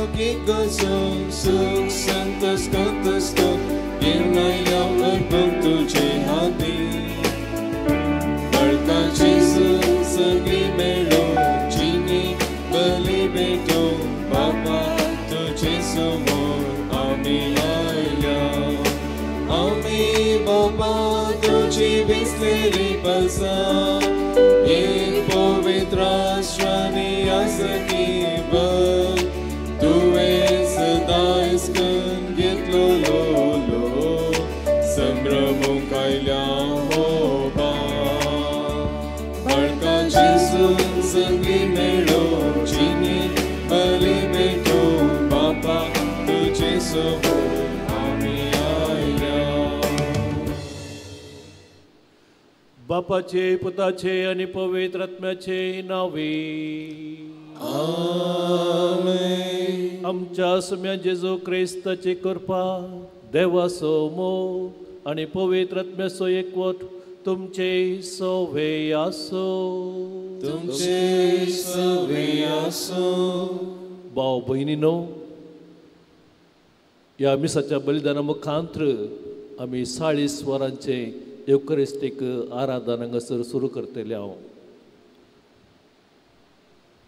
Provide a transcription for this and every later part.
लोकीक गजो सुख संतोष कंतोष घेवन आयल्या अर्पण तुजे हाती बळका जेजू सगळी मेळो जिनी बली भेटो बाबा तुजे समोर आमी आयल्या आमी बाबा तुजी बिसलेली पसा एक पवित्र राष्ट्रांनी आसकी बल तुवें सदांच करून घेतलो लोलो संभ्रमूंक आयल्या हो बळका जेजू सगळी मेळो जिनी बली भेटो बापा तुजे समोर आमी आयल्या. बापाचे पुताचे आनी पवित्र आत्म्याचे नावे आमेन. आमच्या सुम्या जेजू क्रिस्ताची कृपा देवाचो मोग आनी पवित्र आत्म्याचो एकवट तुमचे सवे आसो. तुमचे सवे आसो. भाव भयणीनो, ह्या मिसाच्या बलिदाना मुखांत्र आमी 40 वरांचे येवकरिस्तीक आराधन हांगासर सुरू करतले हांव.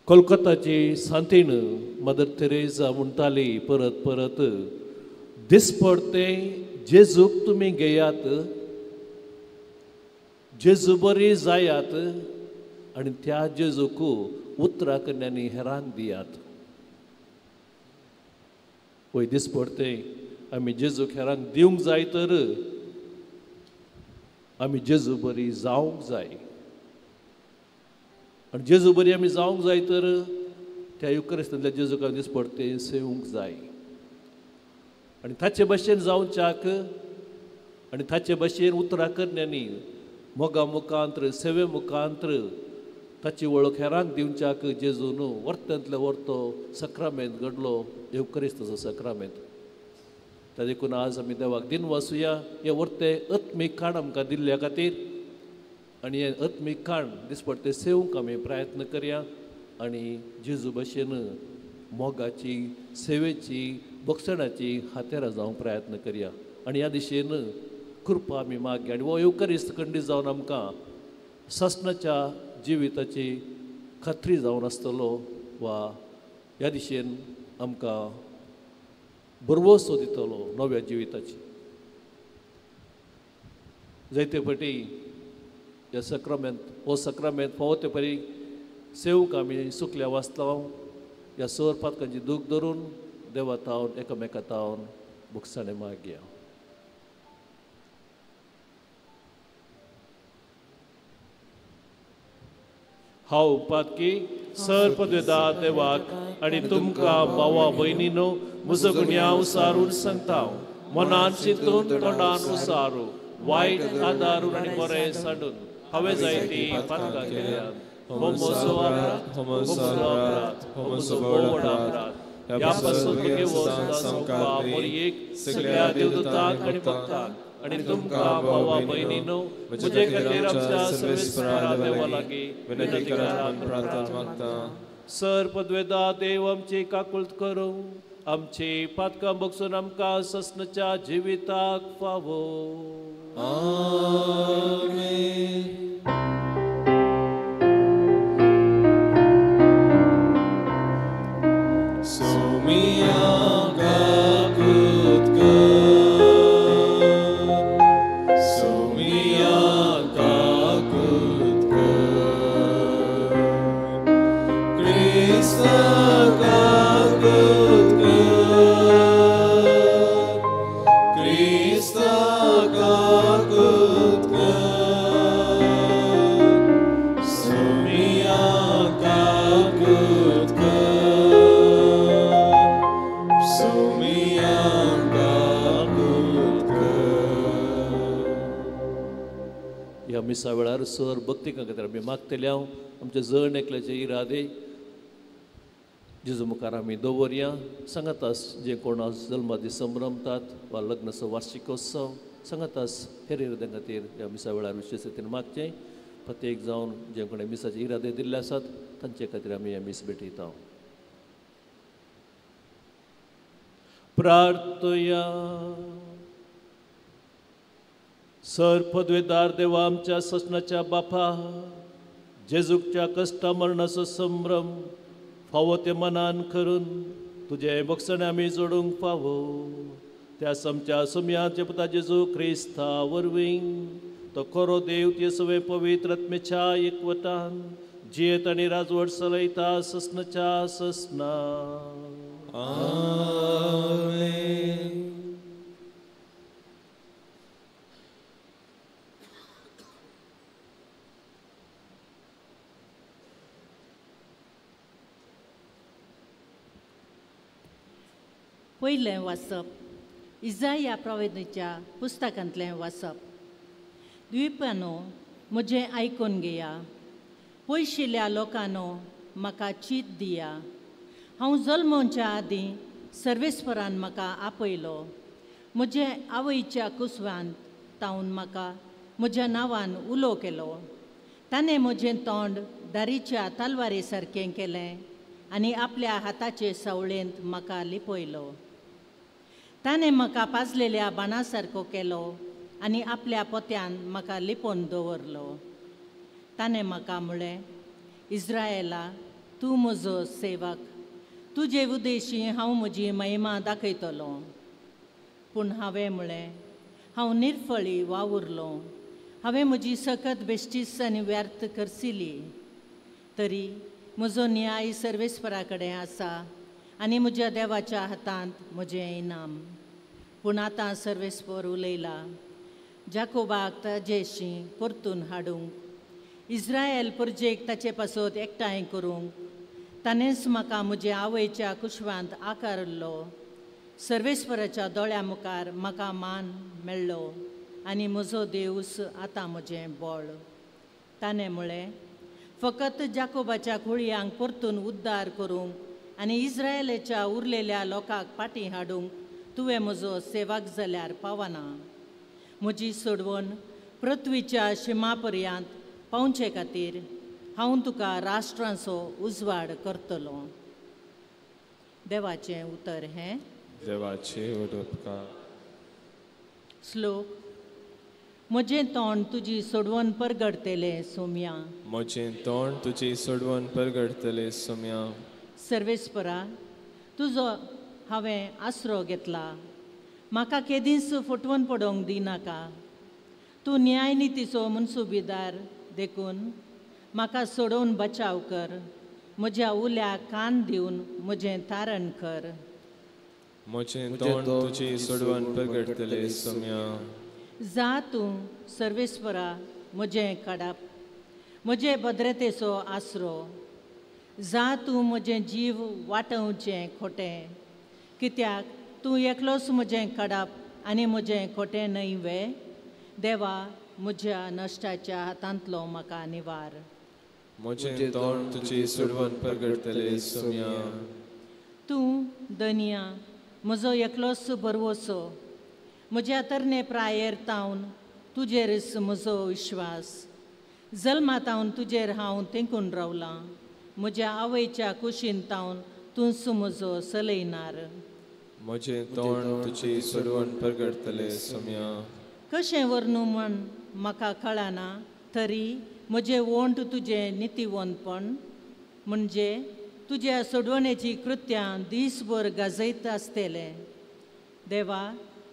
कोलकाताची सांतीण मदर तेरेजा म्हणटाली परत परत, दिसपडतें जेजूक तुमी घेयात, जेजू बरी जायात आनी त्या जेजूक उतरां कन्यांनी हेरांक दियात. पळय दिसपडतें आमी जेजूक हेरांक दिवंक जाय तर आमी जेजू बरी जावंक जाय आनी जेजू बरी आमी जावंक जाय तर त्या युक्रिस्तांतल्या जेजूक आमी दिसपडतें सेवूंक जाय आनी ताचे भशेन जावच्याक आनी ताचे भशेन उतरां करण्यांनी मोगा मुखांत्र सेवे मुखांत्र ताची वळख हेरांक दिवच्याक जेजून वर्तंतले वर्तो सक्रामेंत घडलो येवकरिस्ताचो सक्रामेंत. त्या देखून आज आमी देवाक दिनवासुया हे वर्ते आत्मीक खाण आमकां दिल्ल्या खातीर आनी हें आत्मीक खाण दिसपडटे सेवूंक आमी प्रयत्न करया आनी जेजू भशेन मोगाची सेवेची बक्षणाची हातेरां जावंक प्रयत्न करया आनी ह्या दिशेन कृपा आमी मागया आनी हो येवकरिस्त खंडीत जावन आमकां सासणाच्या जिविताची खात्री जावन आसतलो वा ह्या दिशेन आमकां भरवसो दितलो नव्या जिविताची. जायते फावटी ह्या सक्रामेंत हो सक्रामेंत फावो ते परी सेवूंक आमी सुकल्या वाचता ह्या सर पातकांची दूख धरून देवा तावन एकामेका तावन भुगसाणें मागया. हांव पातकी सर पदवेदा देवाक आनी तुमकां भावा भयणीनो म्हजो गुन्यांव सारून सांगता, मनान चिंतून तोंडान उसारू वायट आदारून आनी बरें सांडून हांवें जायती पातकां केल्यात. हो म्हजो अपराध, हो म्हजो अपराध, हो म्हजो व्हड अपराध. ह्या पासून मोरयेक सगळ्या देवदूतांक आनी भक्तांक आनी तुमकां भावा भयणीनो म्हजे खातीर आमच्या सर्वेस्परा देवा लागीं विनंती करात प्रार्थना मागता. सर पदवेदा देव आमची काकुळट करूं, आमची पातकां बगसून आमकां ससनाच्या जिविताक फावो. आमेन. सोमिया काकुळट कर, सोमिया काकुळट कर, क्रिस्ता काकुळट कर, क्रिस्ता काकुळट कर, सोमिया काकुळट कर, सोमिया काकुळट कर. ह्या मिसा वेळार सर भक्ती खातीर आमी मागतले हांव आमचे जण एकल्याचे इरादे जेजू मुखार आमी दवरया. सांगातास जे कोण आज जल्मादी संभ्रमतात वा लग्नाचो वार्षिकोत्सव सांगातास हेर इराद्यां खातीर ह्या मिसा वेळार विशेश रितीन मागचें. प्रत्येक जावन जे कोणे मिसाचे इरादे दिल्ले आसात तांचे खातीर आमी ह्या मीस भेटयता. प्रार्थया. सर पदवेदार देवा आमच्या ससनाच्या बापा, जेजूच्या कश्टा मरणाचो संभ्रम फावो ते मनान करून तुजे बक्षणे आमी जोडूंक फावो त्या आमच्या सोम्याच्या पुता जेजू क्रिस्ता वरवीं तो खरो देव ते सगळे पवित्र आत्म्याच्या एकवटान जियेत आनी राजवट चलयता ससनाच्या ससना. आमेन. पयलें वाचप इजाया प्रवेदीच्या पुस्तकांतलें वाचप. द्वीपानो म्हजें आयकून घेया, पयशिल्ल्या लोकांनो म्हाका चीत दिया. हांव जल्मोवच्या आदीं सर्वेस्परान म्हाका आपयलो, म्हजे आवयच्या कुसवान तावन म्हाका म्हज्या नांवान उलो केलो. ताणें म्हजें तोंड दारीच्या तलवारी सारकें केलें आनी आपल्या हाताचे सावळेंत म्हाका लिपयलो. ताणें म्हाका पाजलेल्या बाणा सारको केलो आनी आपल्या पोत्यान म्हाका लिपोवन दवरलो. ताणें म्हाका म्हळें, इज्रायला तूं म्हजो सेवक, तुजे उदेशी हांव म्हजी महिमा दाखयतलो. पूण हांवें म्हळें, हांव निर्फळी वावुरलो, हांवें म्हजी सकत बेश्टीस आनी व्यर्थ करसिली. तरी म्हजो न्याय सर्वेस्परा कडेन आसा आनी म्हज्या देवाच्या हातांत म्हजें इनाम. पूण आतां सर्वेस्पर उलयला, जाकोबाक ताजेशी परतून हाडूंक, इज्रायल परजेक ताचे पासत एकठांय करूंक ताणेंच म्हाका म्हज्या आवयच्या कुशवांत आकारलो. सर्वेस्पराच्या दोळ्या मुखार म्हाका मान मेळ्ळो आनी म्हजो देवूस आतां म्हजें बळ. ताणें म्हळें, फकत जाकोबाच्या कुळयांक परतून उद्धार करूंक आनी इज्रायलाच्या उरलेल्या लोकांक फाटीं हाडूंक तुवें म्हजो सेवक जाल्यार पावना. म्हजी सोडवण पृथ्वीच्या शिमा पर्यंत पावचे खातीर हांव तुका राष्ट्रांचो उजवाड करतलो. देवाचें उतर हें. देवाचें उपकार. श्लोक. म्हजें तोंड तुजी सोडवण परगडतलें सोम्या, म्हजें तोंड तुजी सोडवण परगडतलें सोम्या. सर्वेस्परा तुजो हांवें आसरो घेतला, म्हाका केदींच फटवण पडोवंक दिनाका. तूं न्यायनितीचो मनसुबीदार देखून म्हाका सोडोवन बचाव कर. म्हज्या उल्याक कान दिवन म्हजें तारण कर. म्हजें तोंड तुजी सोडवण परगडतलें सोम्या. जा तूं सर्वेस्परा म्हजें काडप, म्हजे भद्रतेचो आसरो. जा तूं म्हजें जीव वाटोवचें खोटें, कित्याक तूं एकलोच म्हजें काडप आनी म्हजें खोटें न्हय वे. देवा म्हज्या नश्टाच्या हातांतलो म्हाका निवार. म्हजें तोंड तुजी सोडवण परगडतलें सोम्या. तूं दनिया म्हजो एकलोच भरवसो, म्हज्या तरणे प्रायेर तावन तुजेरच म्हजो विश्वास. जल्मा तावन तुजेर हांव तेंकून रावलां, म्हज्या आवयच्या कुशीन तावन तूंच म्हजो सलयनार. म्हजें तोंड तुजी सोडवण परगडतलें सोम्या. कशें वर्णू म्हण म्हाका कळना, तरी म्हजें ओंठ तुजें नितीवंतपण म्हणजे तुज्या सोडवणेची कृत्यां दीसभर गाजयत आसतलें. देवा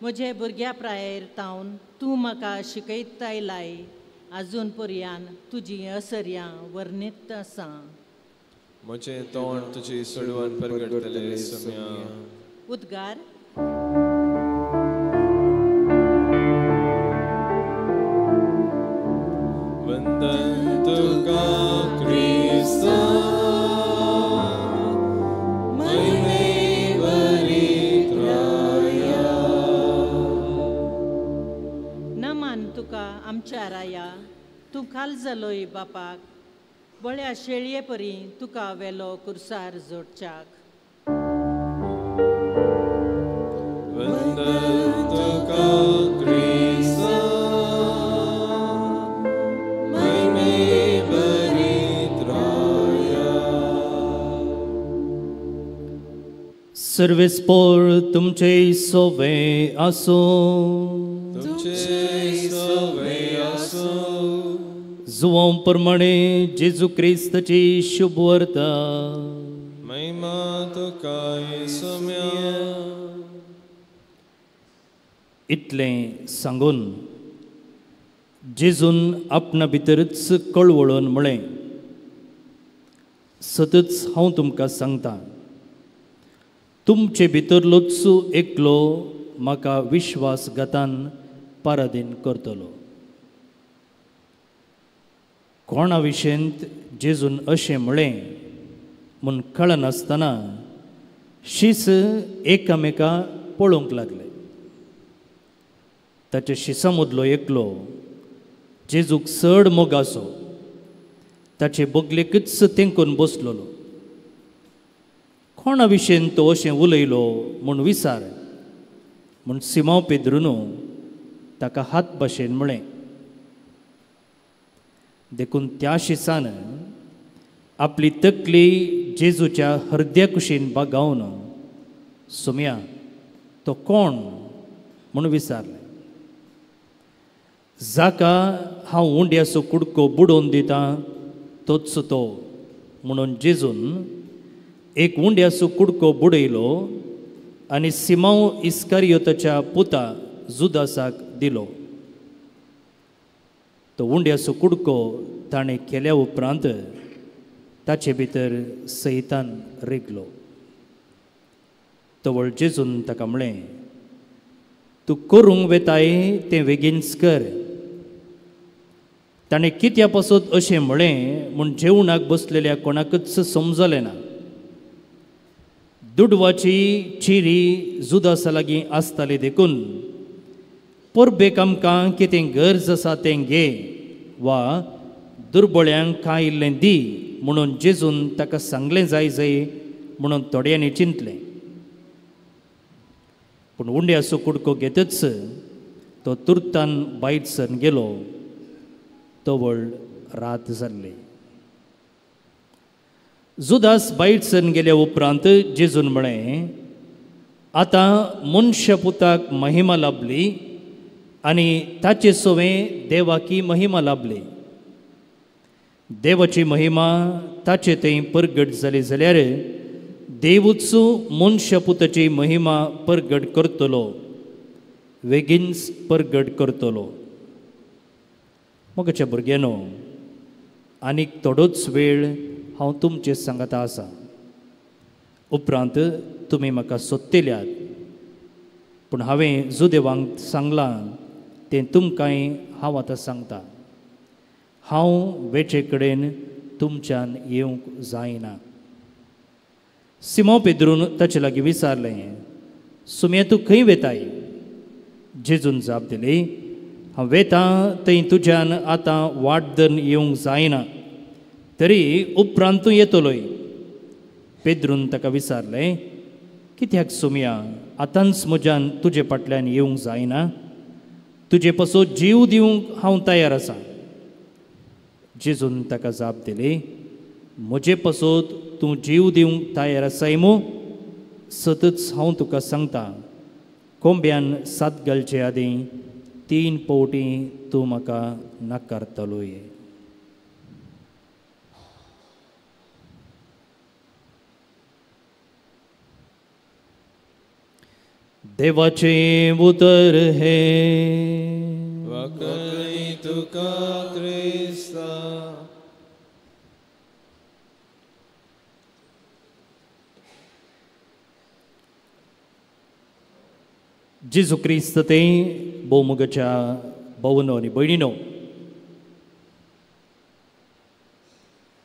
म्हजे भुरग्या प्रायेर तावन तूं म्हाका शिकयत आयलाय, आजून पर्यान तुजी असर्यां वर्णीत आसा. म्हजें तोंड तुजी सोडवण परगडतलें सोम्या. उद्गार. वंदन तुका क्रिस्ता महिमे वरित्राया. नमान तुका आमच्या राया, तूं खाल जालोय बापाक, बळ्या शेळये परी तुका वेलो कुर्सार जोडच्याक. वंदन तुका क्रिस्ता महिमे वरित्राया. सर्वेस्पोर तुमचे सोवे आसूं. तुमचे सोवे आसूं. जुवां प्रमाणे जेजू क्रिस्ताची शुभवार्ता. महिमा तुका येसुम्या. इतलें सांगून जेजून आपणा भितरच कळवळून म्हळें, सतच हांव तुमकां सांगता, तुमचे भितरलोच एकलो म्हाका विश्वासघातान पारादीन करतलो. कोणा विशेंत जेजून अशें म्हळें म्हूण कळनासतना शीस एकामेका पळोवंक लागले. ताच्या शिसा मदलो एकलो जेजूक चड मोगासो ताचे बगलेकच तेंकून बसलेलो. कोणा विशयन तो अशें उलयलो म्हूण विचार म्हूण सिमांव पेद्रून ताका हात भाशेन म्हळें. देखून त्या शिसान आपली तकली जेजूच्या हृदया कुशीन बागावन सोम्या तो कोण म्हूण विचारलें. जाका हांव उंड्याचो कुडको बुडोवन दितां तोच तो म्हणून जेजून एक उंड्याचो कुडको बुडयलो आनी सिमांव इस्कारियोताच्या पुता जुदासाक दिलो. तो उंड्याचो कुडको ताणें केल्या उपरांत ताचे भितर सैतान रिगलो. तवळ जेजून ताका म्हळें, तूं करूंक वेताय तें बेगीनच कर. ताणें कित्या पासत अशें म्हळें म्हूण जेवणाक बसलेल्या कोणाकच समजलें ना. दुडवाची चिरी जुदासा लागीं आसताली देखून परबेक आमकां कितें गरज आसा तें घे वा दुर्बळ्यांक कांय इल्लें दी म्हणून जेजून ताका सांगलें जाय जाय म्हणून थोड्यांनी चिंतलें. पूण उंड्याचो कुडको घेतच तो तुर्तान भायर सरून गेलो. तवळ रात जाल्ली. जुदास भायर सरून गेल्या उपरांत जेजून म्हळें, आतां मनशा पुताक महिमा लाभली आनी ताचे सवें देवाकी महिमा लाभली. देवाची महिमा ताचे थंय परगट जाली जाल्यार देवूच मनशा पुताची महिमा परगट करतलो, बेगीनच परगट करतलो. म्हज्या भुरग्यांनो, आनीक थोडोच वेळ हांव तुमचे सांगाता आसा. उपरांत तुमी म्हाका सोदतल्यात, पूण हांवें जुदेवांक सांगलां तें तुमकांय हांव आतां सांगता. हांव वेचे कडेन तुमच्यान येवंक जायना. सिमांव पेद्रून ताचे लागीं विचारलें, सुम्या तूं खंय वेताय? जेजून जाप दिली, हांव वेतां थंय तुज्यान आतां वाट धरून येवंक जायना, तरी उपरांत तूं येतलोय. पेद्रून ताका विचारलें, कित्याक सोम्या आतांच म्हज्यान तुजे फाटल्यान येवंक जायना? तुजे पासत जीव दिवंक हांव तयार आसा. जेजून ताका जाप दिली, म्हजे पासत तूं जीव दिवंक तयार आसाय मू? सतच हांव तुका सांगता, कोंब्यान सात घालचे आदीं 3 पावटी तूं म्हाका नाकारतलोय. देवाचें उतर हें. वाकणी तुका क्रिस्ता. जेजू क्रिस्त ते भोवमुगाच्या भोवनो आनी भयणीनो,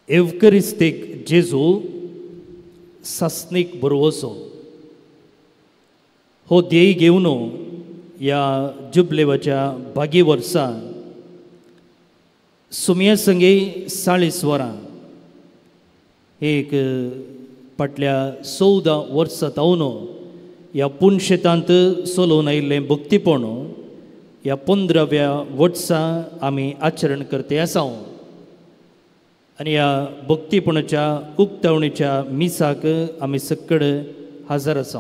एवकरिस्तीक जेजू सासणीक भरवसो हो ध्येय घेवन ह्या जुबलेवाच्या भागी वर्सा सुमया संगे 40 वरां एक फाटल्या 14 वर्सां तावन ह्या पुनशेतांत चलोवन आयिल्लें भक्तीपण ह्या 15व्या वर्सा आमी आचरण करते आसा. आनी ह्या भक्तीपणाच्या उक्तावणीच्या मिसाक आमी सकड हजर आसा.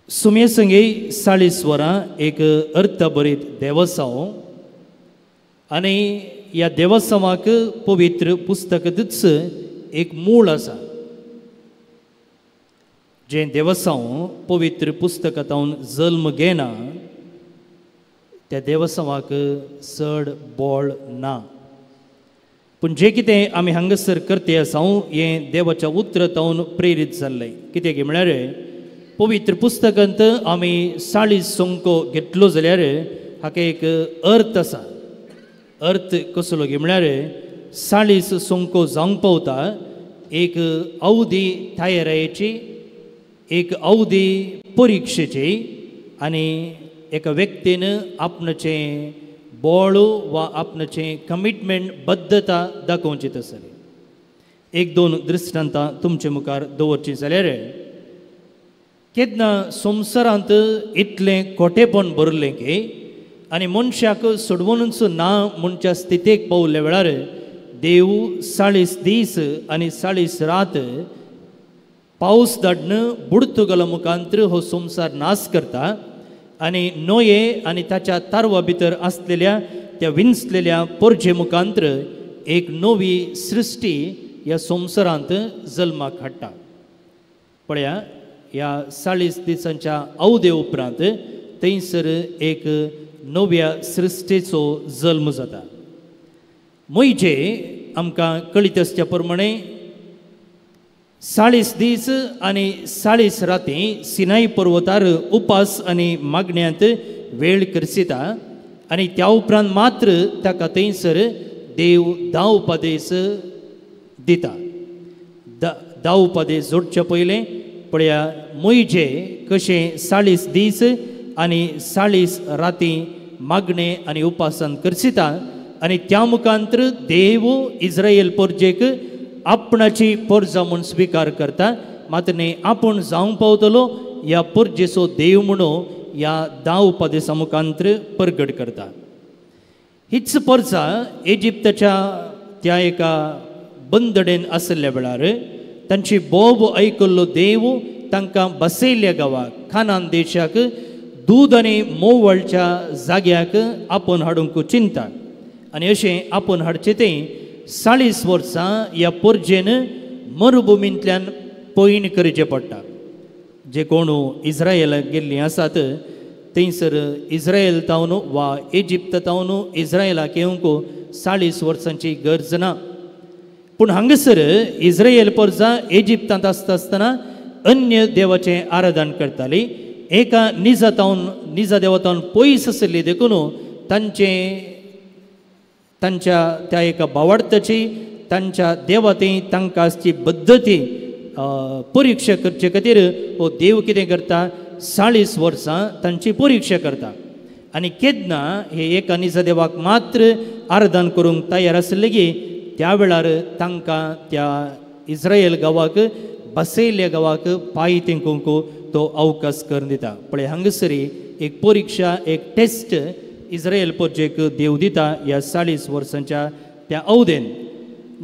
सुमे संगे 40 वरां एक अर्थभरीत देवसांव आनी ह्या देवसांवाक पवित्र पुस्तकांतच एक मूळ आसा. जें देवसांव पवित्र पुस्तकांत जल्म घेना त्या देवसांवाक चड बळ ना. पूण जें कितें आमी हांगासर करते आसा हें देवाच्या उतरांतून प्रेरीत जाल्लें. कित्याक म्हळ्यार पवित्र पुस्तकांत आमी 40 संको घेतलो जाल्यार हाका एक अर्थ आसा. अर्थ कसलो गी म्हळ्यार 40 संको जावंक पावता एक अवधी तयारायेची, एक अवधी परिक्षेची आनी एका व्यक्तीन आपणाचें बळ वा आपणाचें कमिटमेंट बद्धता दाखोवची तसली. एक दोन दृश्टांतां तुमचे मुखार दवरचीं जाल्यार केन्ना संवसारांत इतलें खोटेपण भरलें की आनी मनशाक सोडवनूच ना म्हणच्या स्थितीक पावल्या वेळार देव 40 दीस आनी 40 रात पावस धाडून बुडतुगला मुखांतर हो संवसार नाश करता आनी नोये आनी ताच्या तारवा भितर आसलेल्या त्या विंचलेल्या पोरजे मुखांतर एक नवी सृश्टी ह्या संवसारांत जल्माक हाडटा. पळया ह्या 40 दिसांच्या अवधे उपरांत थंयसर एक नव्या सृश्टीचो जल्म जाता. मोयजे आमकां कळीत आसच्या प्रमाणे 40 दीस आनी 40 राती सिनाई पर्वतार उपास आनी मागण्यांत वेळ करसिता आनी त्या उपरांत मात्र ताका थंयसर देव 10 उपदेश दिता. 10 उपदेश जोडचे पयलें पळया मोयजे कशें 40 दीस आनी 40 राती मागणे आनी उपासान करसिता आनी त्या मुखांतर देव इस्रायल पोरजेक आपणाची पोरजा म्हूण स्विकार करता. मात्र न्ही आपूण जावंक पावतलो ह्या पोरजेचो देव म्हणून ह्या 10 उपदेशा मुखांतर परगट करता. हीच पोरजा इजिप्ताच्या त्या एका बंदडेन आशिल्ल्या वेळार तांची बोब आयकल्लो देव तांकां बसयल्ल्या गांवाक खानान देशाक दूद आनी मोवळच्या जाग्याक आपोवन हाडूंक चिंता आनी अशें आपोवन हाडचें तें 40 वर्सां ह्या पोरजेन मरुभुमींतल्यान पयण करचें पडटा. जे कोण इस्रायलाक गेल्लीं आसात थंयसर इस्रायल तावन वा इजिप्त तावन इस्रायलाक येवंक 40 वर्सांची गरज ना. पूण हांगासर इस्रायल पोरजा इजिप्तांत आसता आसतना अन्य देवाचें आराधन करताली. एका निजा तावन निजा देवातावन पयस आशिल्ली देखून तांचें तांच्या त्या एका बावार्थाची तांच्या देवाती तांकां आसची पद्दती परिक्षा करचे खातीर हो देव कितें करता 40 वर्सां तांची परिक्षा करता. आनी केन्ना हे एका निजा देवाक मात्र आराधन करूंक तयार आसले की त्या वेळार तांकां त्या इस्रायल गांवाक बसयल्ल्या गांवाक पांय तेंकूंक तो अवकाश करून दिता. पळय हांगासरी एक परिक्षा एक टेस्ट इस्रायल पोरजेक देव दिता ह्या 40 वर्सांच्या त्या अवधेन.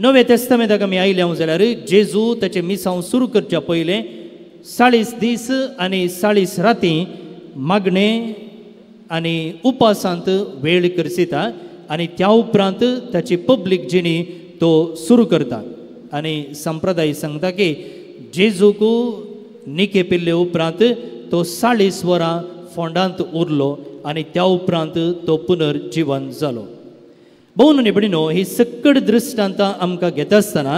नवे तेस्तामेंताक आमी आयल्या जाल्यार जेजू ताचें मिसांव सुरू करच्या पयलें 40 दीस आनी 40 राती मागणे आनी उपासांत वेळ करसिता आनी त्या उपरांत ताची पब्लीक जिणी तो सुरू करता. आनी संप्रदाय सांगता की जेजूक निके पिल्ले उपरांत तो 40 वरां फोंडांत उरलो आनी त्या उपरांत तो पुनर्जिवन जालो. भोवन निबडिनो ही सकट दृश्टांतां आमकां घेता आसतना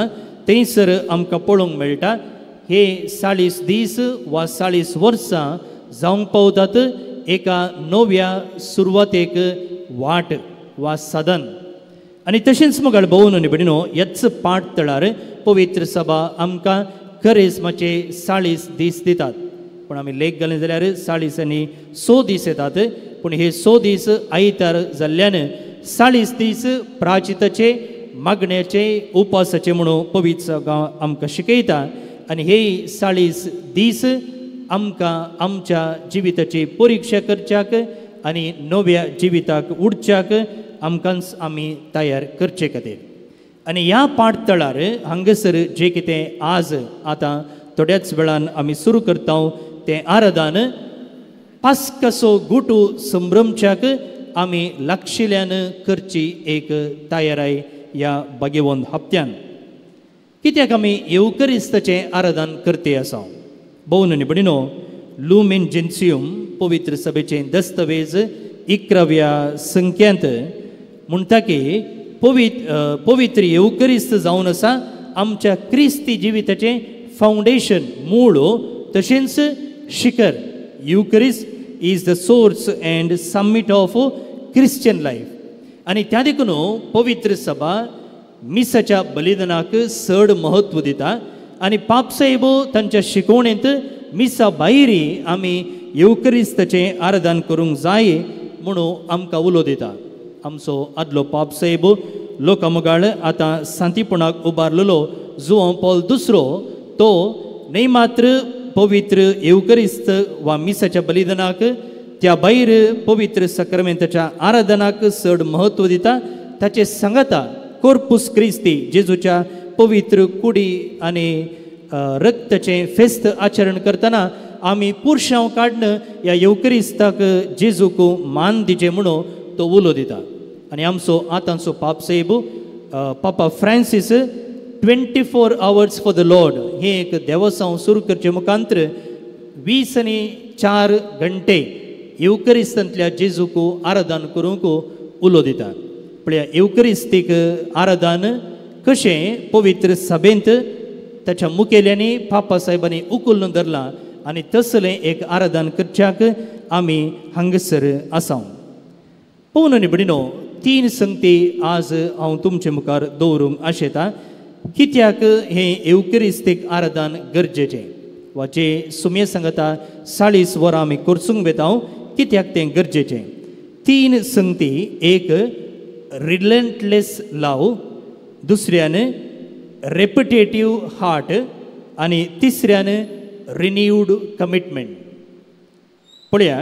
थंयसर आमकां पळोवंक मेळटा हे 40 दीस वा 40 वर्सां जावंक पावतात एका नव्या सुरवातेक वाट वा साधन. आनी तशेंच मुखार भोवन निबडिनो ह्याच पाठ तळार पवित्र सभा आमकां करेज्माचे 40 दीस दितात. पूण आमी लेख घालें जाल्यार 40 आनी 100 दीस येतात. पूण हे 100 दीस आयतार जाल्ल्यान 40 दीस प्राचिताचे मागण्याचे उपासाचे म्हणून पवित्र गांव आमकां शिकयता. आनी हे 40 दीस आमकां आमच्या जिविताची परिक्षा करच्याक आनी नव्या जिविताक उडच्याक आमकांच आमी तयार करचे खातीर. आनी ह्या पाटतळार हांगासर जें कितें आज आतां थोड्याच वेळान आमी सुरू करता तें आराधन पास्काचो गुटू संभ्रमच्याक आमी लागशिल्ल्यान करची एक तयाराय ह्या भाग्यवंत हप्त्यान. कित्याक आमी येवकरिस्ताचें आराधन करते आसा? भोवन निबडिनो लुमेन जेन्सियम पवित्र सभेचें दस्तवेज 11व्या संख्यांत म्हणटा की पवित्र येवकरिस्त जावन आसा आमच्या क्रिस्ती जिविताचें फावंडेशन, मूळ तशेंच शिखर. Eucharist is the source and summit of Christian life. आनी त्या देखून पवित्र सभा मिसाच्या बलिदानाक चड म्हत्व दिता आनी पापसाहेबो तांच्या शिकवणेंत मिसा भायरी आमी येवकरिस्ताचें आराधन करूंक जाय म्हणून आमकां उलो दिता. आमचो आदलो पापसाहेब लोकामोगाळ आतां सांतीपणाक उबारलेलो जुआंव पॉल दुसरो तो न्हय मात्र पवित्र येवकरिस्त वा मिसाच्या बलिदानाक त्या भायर पवित्र सक्रमेंताच्या आराधनाक चड म्हत्व दिता. ताचे सांगाता कोर्पूस क्रिस्ती जेजूच्या पवित्र कुडी आनी रक्ताचें फेस्त आचरण करतना आमी पुरशांव काडून ह्या येवकरिस्ताक जेजूक मान दिचें म्हणून तो उलो दिता. आनी आमचो आतांचो पापसाहेब Papa Francis 24 hours for the Lord हें एक देवसांव सुरू करचें मुखांत्र 24 घंटे येवकरिस्तांतल्या जेजूक आराधन करूंक उलो दिता. पळया येवकरिस्तीक आराधन कशें पवित्र सभेंत ताच्या मुखेल्यांनी पापा साहेबांनी उखलून धरलां आनी तसलें एक आराधन करच्याक आमी हांगासर आसा. पळोवन निबडिनो 3 संगती आज हांव तुमचे मुखार दवरूंक आशेता. कित्याक हें येवकरिस्तीक आराधन गरजेचें वा जे सुमये सांगता 40 वरां आमी करसूंक वेता कित्याक तें गरजेचें? 3 संगती. एक रिलेंटलेस लव, दुसऱ्यान रेपिटेटीव हार्ट आनी तिसऱ्यान रिन्यूड कमिटमेंट. पळया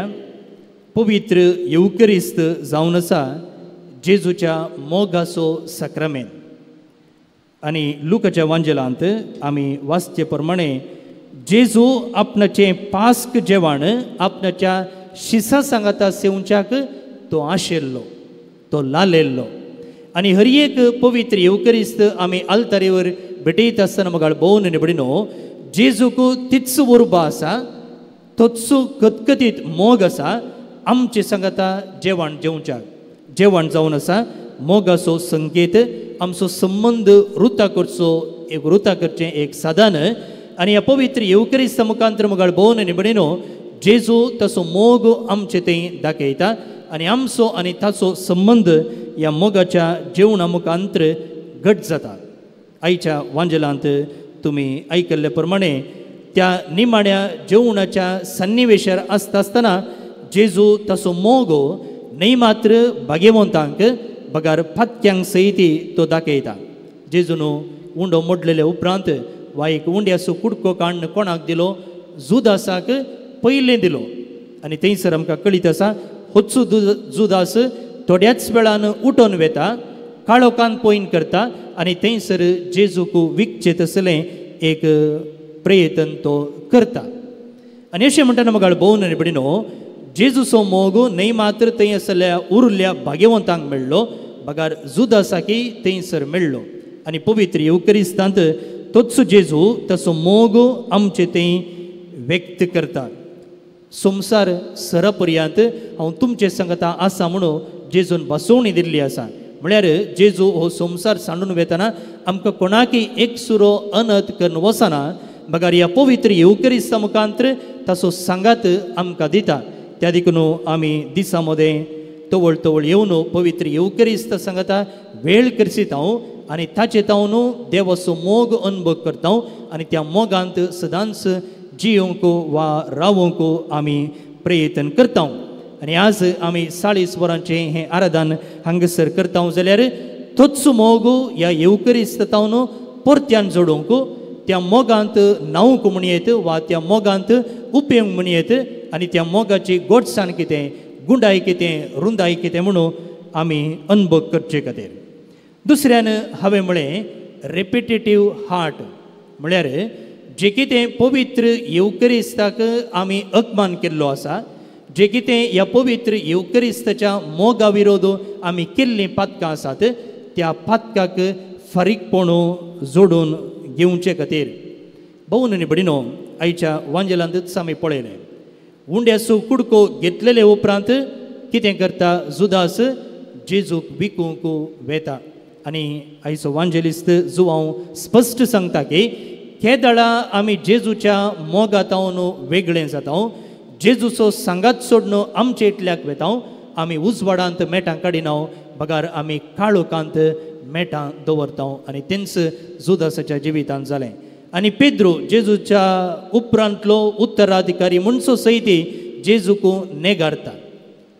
पवित्र येवकरिस्त जावन आसा जेजूच्या मोगाचो साक्रामेंत. आनी लुकाच्या वांजेलांत आमी वाचचे प्रमाणे जेजू आपणाचें पास्क जेवण आपणाच्या शिसा सांगाता सेवच्याक तो आशिल्लो, तो लालेल्लो. आनी हर एक पवित्र येवकरिस्त आमी आल्तारेवर भेटयता आसतना मगाळ भोवन निबडिनो जेजूक तीच उर्बा आसा, तोच कतकतीत मोग आसा आमचे सांगाता जेवण जेवच्याक. जेवण जावन आसा मोगाचो संकेत, आमचो संबंद रुता करचो एक रुता करचें एक साधन. आनी ह्या पवित्र येवकरिस्त मुखांतर मगाळ भोवन निबडिनो जेजू ताचो मोग आमचे थंय दाखयता आनी आमचो आनी ताचो संबंद ह्या मोगाच्या जेवणा मुखांतर घट जाता. आयच्या वांजेलांत तुमी आयकल्ले प्रमाणे त्या निमाण्या जेवणाच्या सन्निवेशार आसता आसतना जेजू ताचो मोग न्हय मात्र भाग्यवंतांक बगार फातक्यांक सयती तो दाखयता. जेजून उंडो मोडलेले उपरांत वा एक उंड्याचो कुडको काडून कोणाक दिलो? जुदासाक पयलें दिलो. आनी थंयसर आमकां कळीत आसा होच जुदास थोड्याच वेळान उठोन वेता, काळोखान पॉयंट करता आनी थंयसर जेजूक विकचें तसलें एक प्रयत्न तो करता. आनी अशें म्हणटना मगाळ भोवन निबडिनो जेजूचो मोग न्हय मात्र थंय आसल्या उरल्या भाग्यवंतांक मेळ्ळो बगार जुदासाकी थंयसर मेळ्ळो. आनी पवित्र येवकरिस्तांत तोच जेजू ताचो मोग आमचे थंय व्यक्त करता. संवसार सरापर्यांत हांव तुमचे सांगता आसा म्हणून जेजून बसोवणी दिल्ली आसा. म्हळ्यार जेजू हो संवसार सांडून वेतना आमकां कोणाकय एक सुरो अनत करून वचना बगार ह्या पवित्र येवकरिस्ता मुखांतर ताचो सांगात आमकां दिता. त्या देखून आमी दिसा मदें तवळ तवळ येवन पवित्र येवकरिस्त सांगता वेळ करसीत हांव आनी ताचे तावन देवाचो मोग अनुभव करता आनी त्या मोगांत सदांच जियोंक वा रावोंक आमी प्रयत्न करता. आनी आज आमी 40 वरांचें हें आराधन हांगासर करता जाल्यार तोच मोग ह्या येवकरिस्त तावन परत्यान जोडूंक, त्या मोगांत न्हावंक म्हणयेत वा त्या मोगांत उपेवंक म्हणयेत आनी त्या मोगाची गोडसाण कितें, गुंडाय कितें, रुंदाय कितें म्हणून आमी अनुभव करचे खातीर. दुसऱ्यान हांवें म्हळें रेपिटेटीव हार्ट म्हळ्यार जे कितें पवित्र येवकरिस्ताक आमी अपमान केल्लो आसा, जे कितें ह्या पवित्र येवकरिस्ताच्या मोगा विरोध आमी केल्लीं पातकां आसात त्या पातकाक फारीकपण जोडून घेवचे खातीर. भोवन आनी भयणीनो, आयच्या वांजेलांतूच आमी पळयलें उंड्याचो कुडको घेतलेले उपरांत कितें करता जुदास, जेजूक विकूंक वेता. आनी आयचो वांजेलिस्त जुवांव स्पश्ट सांगता की केदळा आमी जेजूच्या मोगातावन वेगळें जाता, जेजूचो सांगात सोडून आमचे इतल्याक वेता, आमी उजवाडांत मेटां काडिना बगार आमी काळोखांत मेटां दवरता. आनी तेंच जुदासाच्या जिवितांत जालें. आनी पेद्रो जेजूच्या उपरांतलो उत्तराधिकारी म्हणचो सयत जेजूक नेगारता.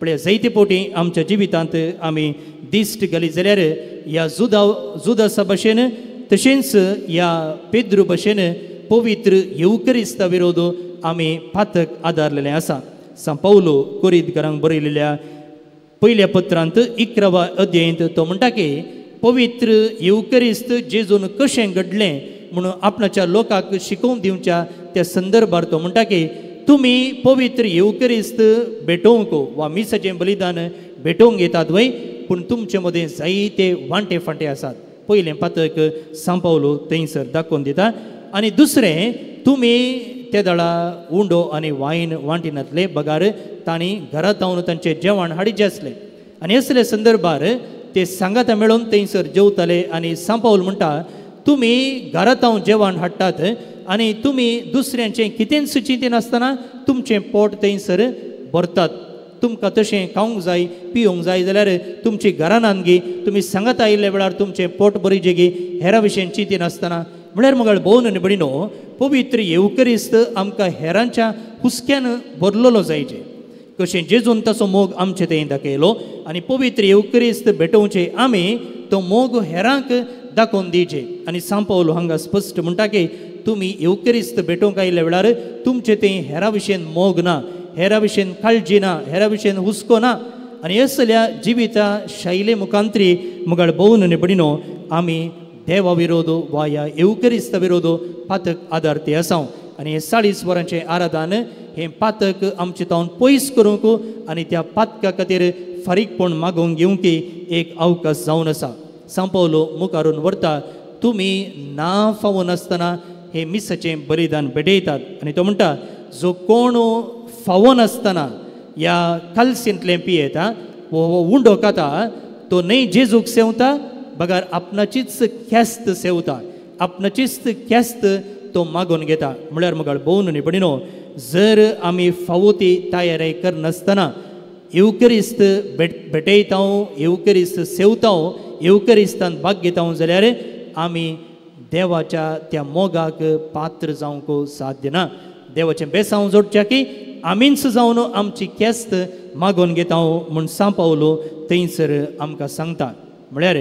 पळय जायते पोटी आमच्या जिवितांत आमी दिश्ट घाली जाल्यार ह्या जुदासा भशेन तशेंच ह्या पेद्रू भशेन पवित्र येवकरिस्ता विरोध आमी पातक आदारलेलें आसा. सांव पावलो कोरिंतकारांक बरयलेल्या पयल्या पत्रांत 11व्या अध्यायंत तो म्हणटा की पवित्र येवकरिस्त जेजून कशें घडलें म्हणून आपणाच्या लोकांक शिकोवन दिवच्या त्या संदर्भार तो म्हणटा की तुमी पवित्र येवकरिस्त भेटोवंक वा मिसाचें बलिदान भेटोवंक येतात वय, पूण तुमचे मदें जायते वांटे फांटे आसात. पयलें पातक सांव पावलो थंयसर दाखोवन दिता. आनी दुसरें, तुमी ते दळा उंडो आनी वायन वांटिनातले बगार तांणी घरांत हांव तांचें जेवण हाडिचें आसलें. आनी असले संदर्भार ते सांगाता मेळून थंयसर जेवताले. आनी सांव पावल म्हणटा तुमी घरांत हांव जेवण हाडटात आनी तुमी दुसऱ्यांचें कितेंच चिंतिनासतना तुमचें पोट थंयसर भरतात. तुमकां तशें खावंक जाय पिवंक जाय जाल्यार तुमची घरां नानगी, तुमी सांगात आयिल्ल्या वेळार तुमचें पोट बरीचें गी हेरा विशीं चिंतिनासतना. म्हळ्यार मगळ भोवन आनी भयणीनो, पवित्र येवकरिस्त आमकां हेरांच्या हुस्क्यान भरलेलो जायचे. कशें जेजून ताचो मोग आमचे थंय दाखयलो आनी पवित्र येवकरिस्त भेटोवचे आमी तो मोग हेरांक दाखोवन दिवचे. आनी सांव पावलो हांगा स्पश्ट म्हणटा की तुमी येवकरिस्त भेटोवंक आयिल्ल्या वेळार तुमचे थंय हेरा विशीं मोग ना, हेरा विशीं काळजी ना, हेरा विशीं हुस्को ना. आनी असल्या जिविता शैले मुखांतरी मगळ भोवन आनी भयणीनो आमी देवा विरोध वा ह्या येवकरिस्ता विरोध पातक आदारते आसा. आनी हे 40 वरांचें आराधन हें पातक आमचे तावन पयस करूंक आनी त्या पातका खातीर फारीकपण मागोवंक घेवंक एक अवकाश जावन आसा. सांव पावलो मुखारून व्हरता तुमी ना फावो नासतना हे मिसाचें बलिदान भेटयतात. आनी तो म्हणटा जो कोण फावो नासतना ह्या कालसींतलें पियेता वो उंडो खाता तो न्हय जेजूक सेवता बगार आपणाचीच ख्यास्त सेवता, आपणाचीच ख्यास्त तो मागोवन घेता. म्हळ्यार मगळ भोवन आनी भयणीनो, जर आमी फावो ती तयारी करनासतना येवकरिस्त भेटयता, येवकरिस्त सेवता, येवकरिस्तान भाग घेता जाल्यार आमी देवाच्या त्या मोगाक पात्र जावंक साध्य ना. देवाचें बेसांव जोडच्या की आमीच जावन आमची ख्यास्त मागोवन घेता म्हूण सांव पावलो थंयसर आमकां सांगता. म्हळ्यार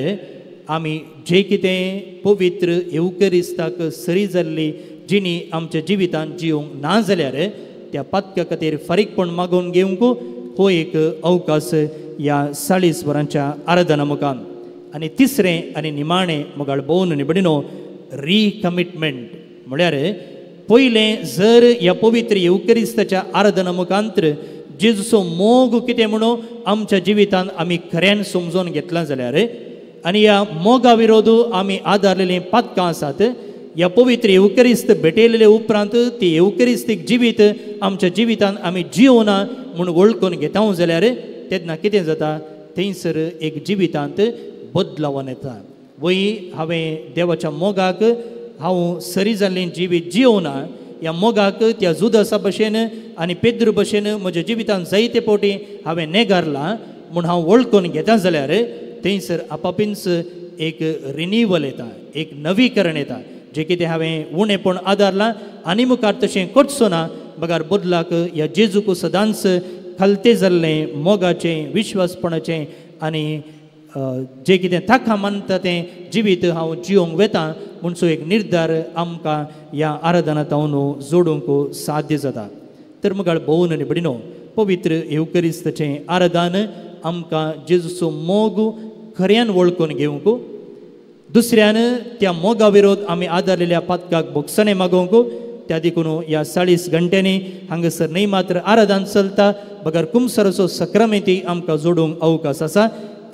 आमी जे कितें पवित्र येवकरिस्ताक सरी जाल्ली जिणी आमच्या जिवितांत जिवंक ना जाल्यार त्या पातका खातीर फारीकपण मागोवन घेवंक हो एक अवकाश ह्या 40 वरांच्या आराधना मुखार. आनी तिसरें आनी निमाणें मगाळ भोवन आनी भयणीनो, रिकमिटमेंट. म्हळ्यार पयलें जर ह्या पवित्र येवकरिस्ताच्या आराधना मुखांतर जेजूचो मोग कितें म्हणून आमच्या जिवितांत आमी खऱ्यान समजून घेतलां जाल्यार आनी ह्या मोगा विरोध आमी आदारलेलीं पातकां आसात, ह्या पवित्र येवकरिस्त भेटयलेले उपरांत ती येवकरिस्तीक जिवीत आमच्या जिवितांत आमी जिवना म्हूण वळखून घेता जाल्यार तेन्ना कितें जाता थंयसर एक जिवितांत बदलावन येता. वय हांवें देवाच्या मोगाक हांव सरी जाल्लें जिवीत जिवना, ह्या मोगाक त्या जुदासा भशेन आनी पेद्रू भशेन म्हज्या जिवितांत जायते फावटी हांवें नेगारलां म्हूण हांव वळखून घेता जाल्यार थंयसर आपापींच एक रिनिवल येता, एक नवीकरण येता. जें कितें हांवें उणेपण आदारलां आनी मुखार तशें करचो ना बगार बदलाक ह्या जेजूक सदांच खालते जाल्लें मोगाचें, विश्वासपणाचें आनी जें कितें ताका मानता तें जिवीत हांव जिवंक वेता म्हणचो एक निर्धार आमकां ह्या आराधनांत जोडूंक साध्य जाता. तर मगाळ भोवन आनी भयणीनो, पवित्र येवकरिस्ताचें आराधन आमकां जेजूचो मोग खऱ्यान वळखून घेवंक, दुसऱ्यान त्या मोगा विरोध आमी आदारलेल्या पातकाक भोगसणें मागोवंक. त्या देखून ह्या 40 घंट्यांनी हांगासर न्हय मात्र आराधन चलता बगर कुमसराचो सक्रामेंती आमकां जोडूंक अवकाश आसा.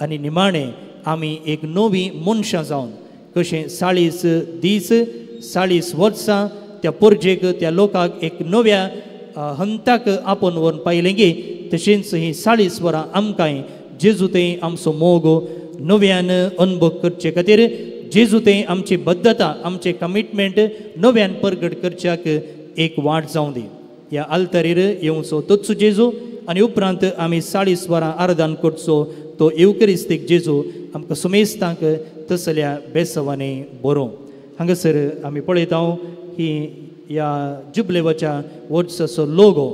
आनी निमाणें आमी एक नवी मनशां जावन कशें 40 दीस 40 वर्सां त्या पोरजेक त्या लोकांक एक नव्या हंताक आपोवन व्हरून पायलें की तशेंच ही 40 वरां आमकांय जेजू थंय आमचो मोग नव्यान अनुभव करचे खातीर जेजू थंय आमची बद्धता आमचें कमिटमेंट नव्यान परगट करच्याक एक वाट जावं दी. ह्या आल्तारीर येवचो तोच जेजू आनी उपरांत आमी 40 वरां आराधन करचो तो येवकरिस्तीक जेजू आमकां सुमेस्तांक तसल्या बेसवांनी बरोवं. हांगासर आमी पळयता ही ह्या जुबलेवाच्या वर्साचो लोगो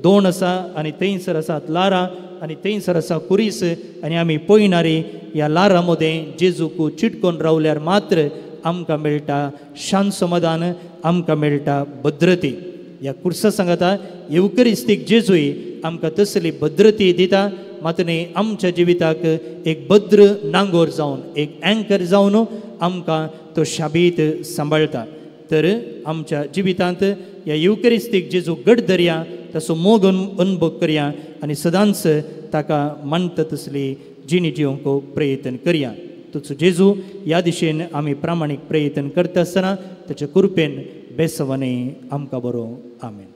2 आसा आनी थंयसर आसात लारां आनी थंयसर आसा कुरीस आनी आमी पळयणारी ह्या लारां मदें जेजूक चिटकोन रावल्यार मात्र आमकां मेळटा शांत समाधान, आमकां मेळटा भद्रती. ह्या कुर्सा सांगता येवकरिस्तीक जेजूय आमकां तसली भद्रती दिता मात्र न्ही आमच्या जिविताक एक भद्र नांगोर जावन एक अँकर जावन आमकां तो शाबीत सांबाळटा. तर आमच्या जिवितांत ह्या येवकरिस्तीक जेजू गट धरया, ताचो मोग अनुभव करया आनी सदांच ताका मानता तसली जिणी जिवंक प्रयत्न करया. तुजो जेजू ह्या दिशेन आमी प्रामाणीक प्रयत्न करता आसतना ताच्या कृपेन बेसवानी आमकां बरो. आमेन.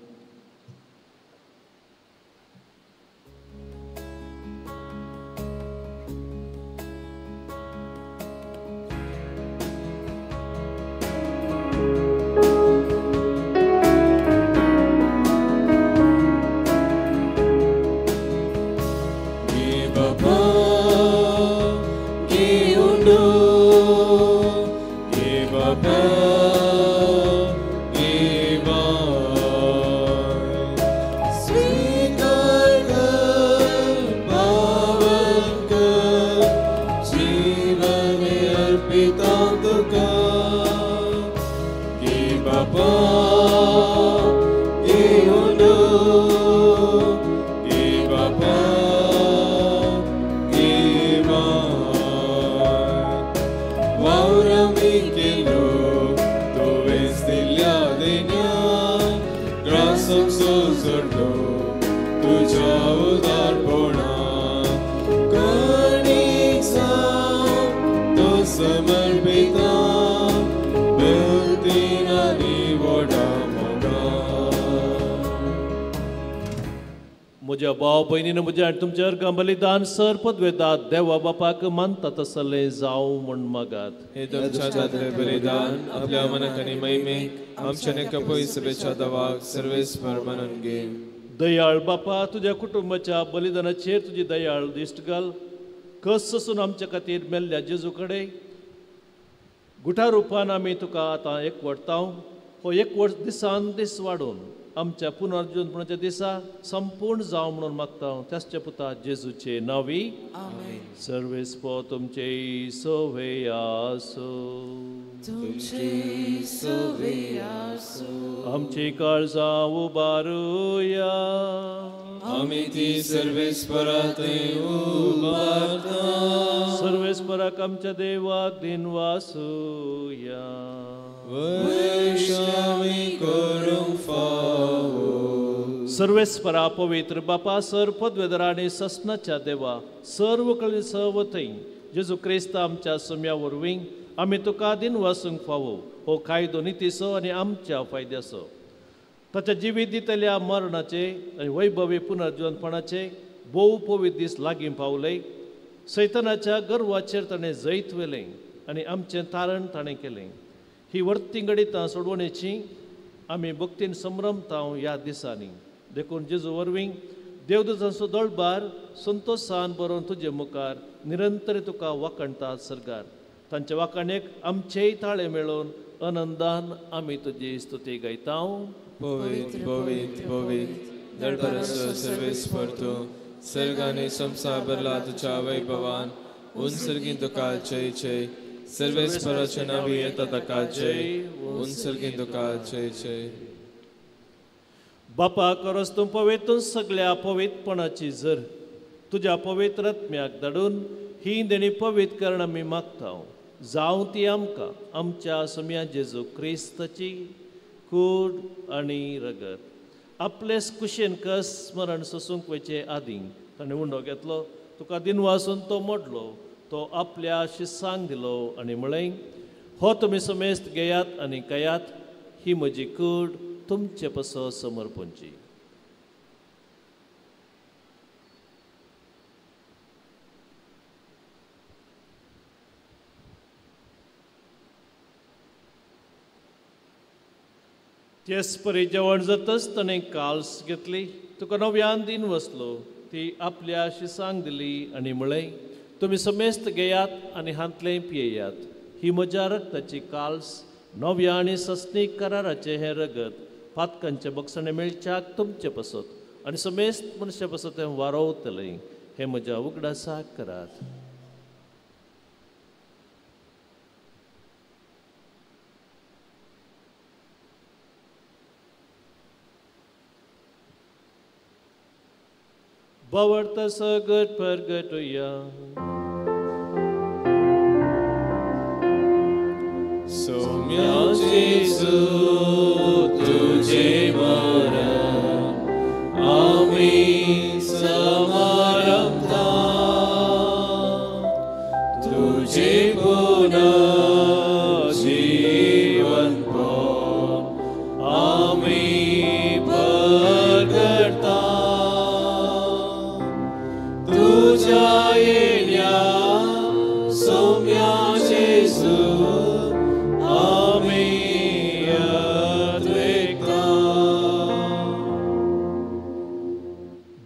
म्हज्या भाव भयणीन म्हज्या आनी तुमच्या अर्गां बलिदान सर पदवेदात देवा बापाक मानता तसलें जावं म्हूण मागात. हे तुमच्या जातलें बलिदान आपल्या मनाक आनी महिमेक आमच्या नका सभेच्या दवाक सर्वेस्पर मानून घे. दयाळ बापा तुज्या कुटुंबाच्या बलिदानाचेर तुजी दयाळ दिश्ट घाल. कस सोसून आमच्या खातीर मेल्ल्या जेजू कडेन गुठा रुपान आमी तुका आतां एकवटता. हो एकवट दिसान दीस वाडोवन आमच्या पुनर्जीवनपणाच्या दिसा संपूर्ण जावं म्हणून मागता त्याच्या पुता जेजूचे नांवी. सर्वेस्पर तुमचे सवे आसो. आमची काळजां उबारुया. आमी ती सर्वेस्परा थंय उबारता. सर्वेस्पराक आमच्या देवाक दिनवासुया. सर्वेस्परा पवित्र बापा सर पदवेदरा आनी ससनाच्या देवा सर्व कळी सवथंय जेजू क्रिस्त आमच्या सुम्या वरवीं आमी तुका दिनवासूंक फावो. हो कायदो नितीचो आनी आमच्या फायद्याचो. ताच्या जिवीत दितल्या मरणाचे आनी वैभवी पुनर्जीवनपणाचे भोव पवित्र दीस लागीं पावले. सैतानाच्या गर्वाचेर ताणें जैत व्हेलें आनी आमचें तारण ताणें केलें. ही वर्ती घडितां सोडवणेची आमी भक्तीन संभ्रमता ह्या दिसांनी. देखून जेजू वरवीं देवदूतांचो दळबार संतोशान बरोवन तुजे मुखार निरंतर तुका वाखणतात सरकार. तांच्या वाखाणेक आमचेय ताळे मेळोवन आनंदान आमी तुजी स्तुती गायता. पवित्र पवित्र पवित्र दळबाराचो सर्वेस्पर तूं सर्ग आनी संवसार भरला तुज्या वैभवान. उन तुका जय जय. सर्वेस्पराचे नांवी येता ताका जय. उन तुका जय जय. बापा करस तूं पवित्र सगळ्या पवित्रपणाची जर तुज्या पवित्र आत्म्याक धाडून ही देणी पवित्र करण आमी मागता. जावं ती आमकां आमच्या सोम्या जेजू क्रिस्ताची कूड आनी रगत. आपलेच कुशेन कस स्मरण सोसूंक वयचे आदीं ताणें उंडो घेतलो, तुका दिनवासून तो मोडलो, तो आपल्या शिसांक दिलो आनी म्हळें, हो तुमी समेस्त घेयात आनी खायात, ही म्हजी कूड तुमचे पासत समर्पणची. तेच परी जेवण जातच ताणें काल्स घेतली, तुका नव्यान दिन वसलो, ती आपल्या शिसांक दिली आनी म्हळें, तुमी समेस्त घेयात आनी हांतलें पियेयात, ही म्हज्या रक्ताची काल्स, नव्या आनी सस्नीक कराराचें हें रगत पातकांचे बक्षणें मेळच्याक तुमचे पासत आनी समेस्त मनशा पासत हें वारोवतलें, हें म्हज्या उगडासाक करात. बावडता सगट परगटुया. सोम्या जेजू तुझे मरण आमी समारंभता, तुझे पुनः जीवनपण आमी परगटता, तुझ्या येण्या सोम्या जेजू आमी अद्वैता.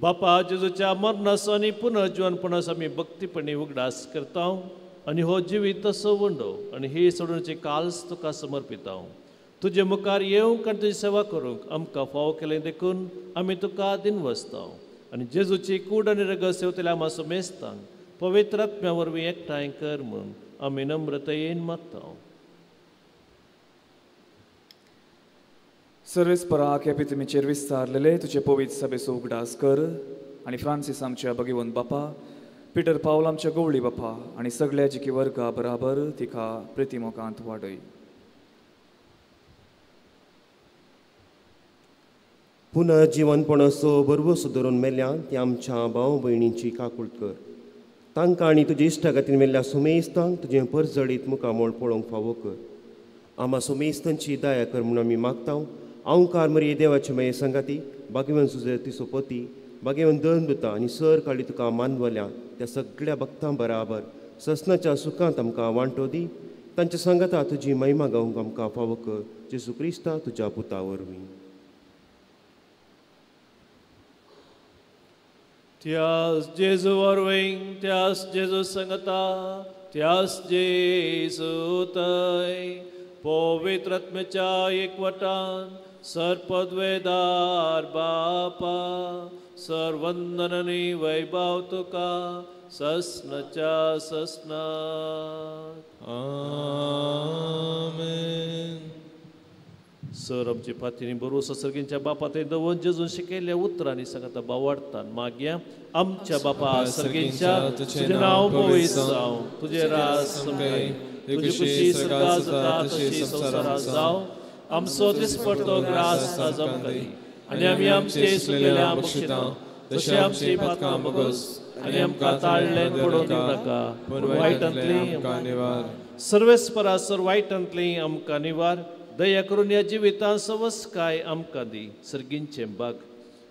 बापा जेजूच्या मरणाचो आनी पुनर्जीवनपणाचो आमी भक्तीपणी उगडास करता आनी हो जिवीत तसो वंडो आनी ही सोडूनची काल्स तुका समर्पिता. तुजे मुखार येवंक आनी तुजी सेवा करूंक आमकां फावो केलें देखून आमी तुका दिनवसता आनी जेजूची कूड आनी रगत सेवतल्या आमा समेस्तांक पवित्र आत्म्या वरवीं एकठांय कर म्हूण आमी नम्रतायेन मागता. सर्वेस्पराक ह्या पितुमीचेर विस्तारलेले तुजे पवित्र सभेचो उगडास कर आनी फ्रांसीस आमच्या भगवंत बापा, पिटर पावल आमच्या गवळी बापा आनी सगळ्या जिकी वर्गा बराबर तिका प्रितीमोगांत वाडय. पुनः जिवनपणाचो भरवंसो धरून मेल्या ती आमच्या भाव भयणींची काकूळट कर. तांकां आनी तुज्या इश्टागतीन मेल्ल्या सुमेस्तांक तुजें परजळीत मुखामळ पळोवंक फावो कर. आमा सुमेस्तांची दया कर म्हूण आमी मागता. अंकार मरिये देवाचे माये संगाती, भाग्यवंत सुजय सोपती, भाग्यवंत दंदुता आनी सर काळी तुका मानवल्या त्या सगळ्या भक्तां बराबर ससनाच्या सुखांत आमकां वांटो दी. तांच्या संगाता तुजी महिमा गावंक आमकां फावो कर. जेजू क्रिस्ता तुज्या पुता वरवीं. त्यास जेजू वरवीं, त्यास जेजू संगता, त्यास जेजू तय पवित्र आत्म्याच्या एकवटान सर्पद्वेदार बापा सर्वंदननी वैभव तुका ससनच्या ससना. आमेन. सर आमची फातीनी बरोस सर्गींच्या बापा थंय दवरून जेजून शिकयल्ल्या उतरांनी सांगता बावडतान मागया. आमच्या बापा सर्गींच्या, तुजें नांव पवित्र जावं, तुजें राज समकाय, तुजी खुशी स्वर्गात जाता तशी संवसारांत जावं. आमचो दिसपडतो ग्रास आज आमकां दी आनी आमी आमचे सुकलेल्या बक्षिता तशें आमची पातकां बगस आनी आमकां ताळ्ळें पडोवन दिवं नाका, पूण वायटांतली आमकां निवार. सर्वेस्परा सर वायटांतली आमकां निवार. दया करून ह्या जिवितांत सवसकाय आमकां दी सर्गींचें बाग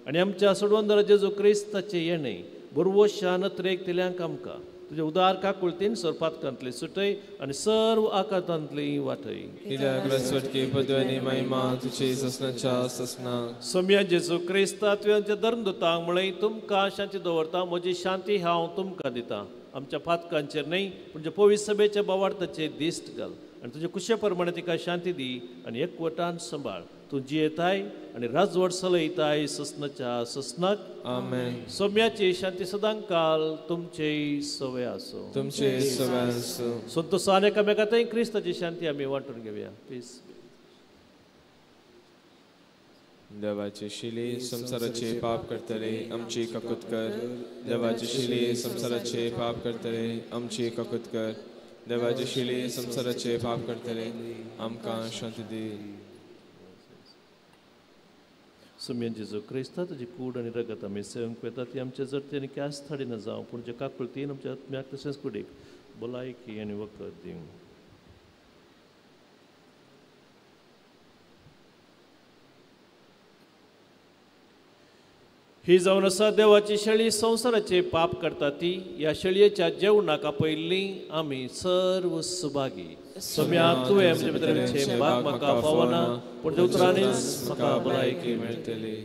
आनी आमच्या सोडवंदर जेजू क्रिस्ताचें येणें बरवशान नत्रेक दिल्यांक आमकां तुजे उदार काकुळतीन सरपातकांतली सुटय आनी सर्व आकांतांतली वाटय. कित्याक रसवटकी पदवी महिमा तुजी ससनाच्या ससना. सोम्या जेजू क्रिस्ता तुवें आमच्या धर्मदूतांक म्हळें, तुमकां शांती दवरता, म्हजी शांती हांव तुमकां दिता. आमच्या पातकांचेर न्हय पूण जे पवित्र सभेच्या बावार्थाचेर दिश्ट घाल आनी तुजे कुशे प्रमाणे तिका शांती दी आनी एकवटान सांबाळ. तूं जियेताय आनी राजवट चलयताय ससनाच्या ससनाक. आमेन. सोम्याची शांती सदांकाल तुमचेय सवय आसूं. तुमचे सवय आसूं. संतोषान एकामेकांतय क्रिस्ताची शांती आमी वांटून घेवया. पीस. देवाचे शिली संवसाराचे पाप करतले आमची काकूत कर. देवाचे शिली संवसाराचे पाप करतले आमची काकूत कर. देवाची शिली संवसाराचे पाप करतले आमकां शांती दी. सुम्यन जेजू क्रिस्ता तुजी कूड आनी रगत आमी सेवंक वेता ती आमच्या जरती आनी क्यास थाडिना जावं, पूण जे काकुळतीन आमच्या आत्म्याक तशेंच कुडीक भलायकी आनी वखद दिवं. ही जावन आसा देवाची शेळी संवसाराचे पाप करता ती ह्या शेळयेच्या जेवणाक आपयल्ली आमी सर्व सुभागी. सम्या तुवें आमचे भितर भाग म्हाका फावना, पूण उतरांनीच म्हाका भलायकी मेळटली.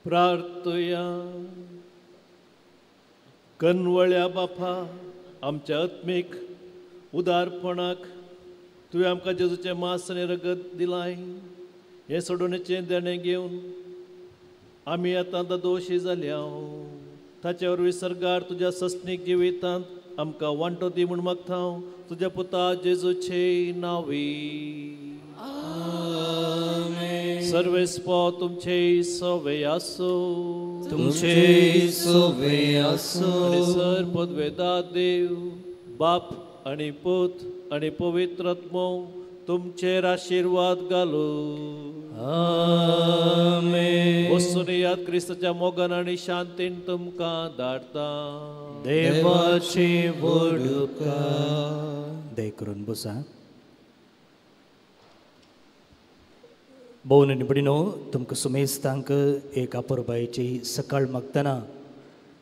प्रार्थया. कनवळ्या बापा, आमच्या आत्मीक उदारपणाक तुवें आमकां जेजूचें मांस आनी रगत दिलाय, हें सोडोवणेचें देणें घेवन आमी आतां दोशी जाल्या. ताचे वरवीं सर्गार तुज्या सस्नीक जिवितांत आमकां वांटो दी म्हूण मागता हांव तुज्या पुता जेजूचे नांवी. सर्वेस्पो तुमचे सवे आसो, तुमचे सवे आसो. आनी सर पदवेदा देव बाप आनी पूत आनी पवित्र आत्मो तुमचेर आशिर्वाद घालू. आमेन. वचून याद क्रिस्ताच्या मोगान आनी शांतीन तुमकां धाडटा. देवाचे व्हडुका. दय करून बसा. भोवन निबडिनो तुमकां सुमेस्तांक एक अपुरबायेची सकाळ मागतना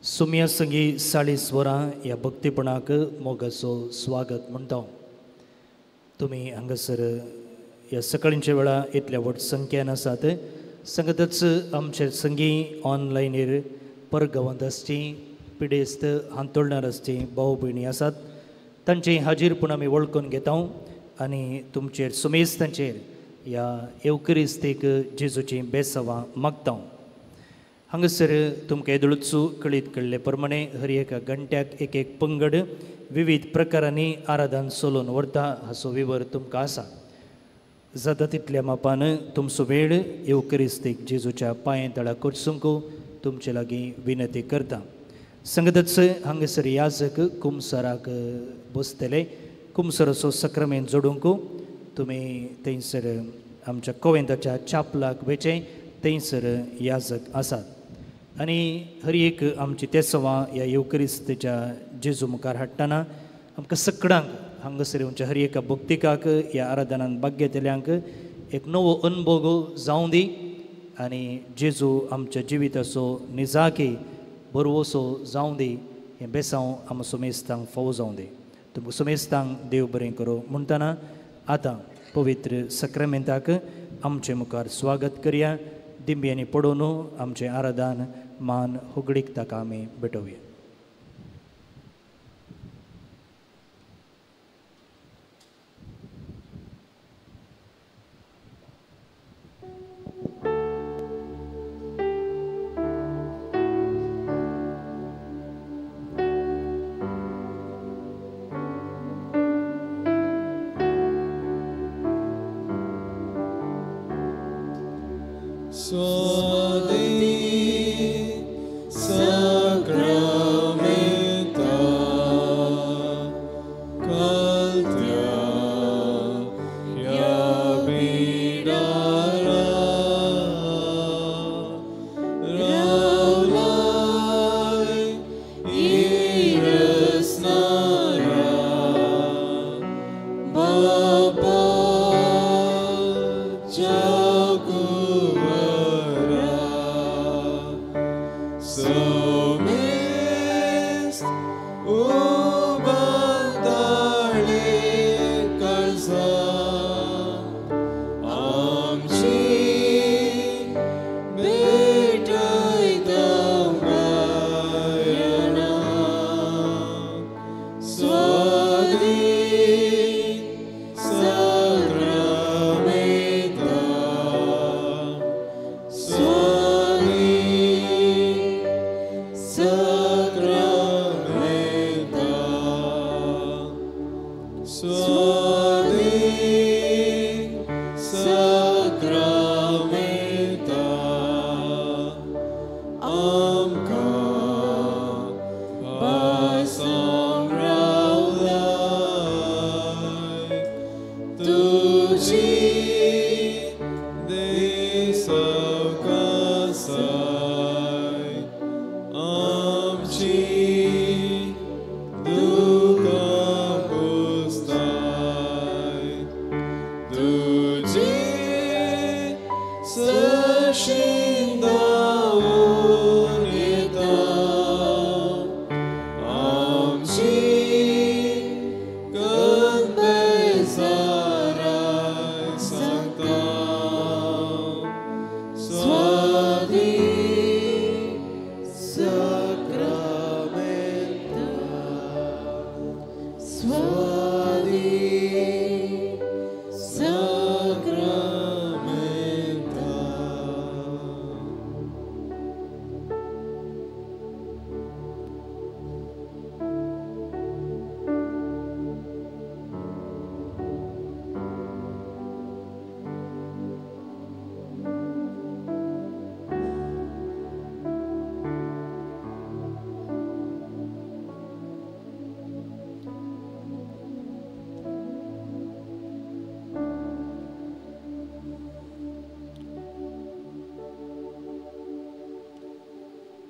सुमया संगी 40 वरां ह्या भक्तीपणाक मोगाचो स्वागत म्हणटा. तुमी हांगासर ह्या सकाळींच्या वेळा इतल्या व्हड संख्येन आसात. संगतच आमचे संगी ऑनलायनीर परगांवांत आसची पिडेस्त हांतोळणार आसची भाव भयणी आसात, तांची हाजीरपण आमी वळखून घेता आनी तुमचेर सुमेस्तांचेर ह्या येवकरिस्तीक जेजूची बेसावां मागता. हांगासर तुमकां येदोळच कळीत केल्ले प्रमाणे हर एका घंट्याक एक एक पंगड विविध प्रकारांनी आराधन चलोवन व्हरता हाचो विवर तुमकां आसा. जाता तितल्या मापान तुमचो वेळ येवकरिस्तीक जेजूच्या पांये तळा करसूंक तुमचे लागीं विनंती करता. संगतच हांगासर याजक कुमसराक बसतले. कुमसराचो सक्रामेंत जोडूंक तुमी थंयसर आमच्या कोवेंताच्या चापलाक वेचें थंयसर याजक आसात आनी हर एक आमची तेसवां ह्या येवकरिस्तीच्या जेजू मुखार हाडटना आमकां सगळ्यांक हांगासर येवच्या हर एका भक्तिकाक ह्या आराधनान भाग घेतल्यांक एक नवो अनुभव जावं दी आनी जेजू आमच्या जिविताचो निजाकी बरवसो जावं दी हें बेसांव आमकां सुमेस्तांक फावो जावं दी. तुमकां सुमेस्तांक देव बरें करूं म्हणटना आतां पवित्र सक्रामेंताक आमचे मुखार स्वागत करया. दिंब्यांनी पडोवन आमचें आराधन मान होगडीक ताका आमी भेटोवया.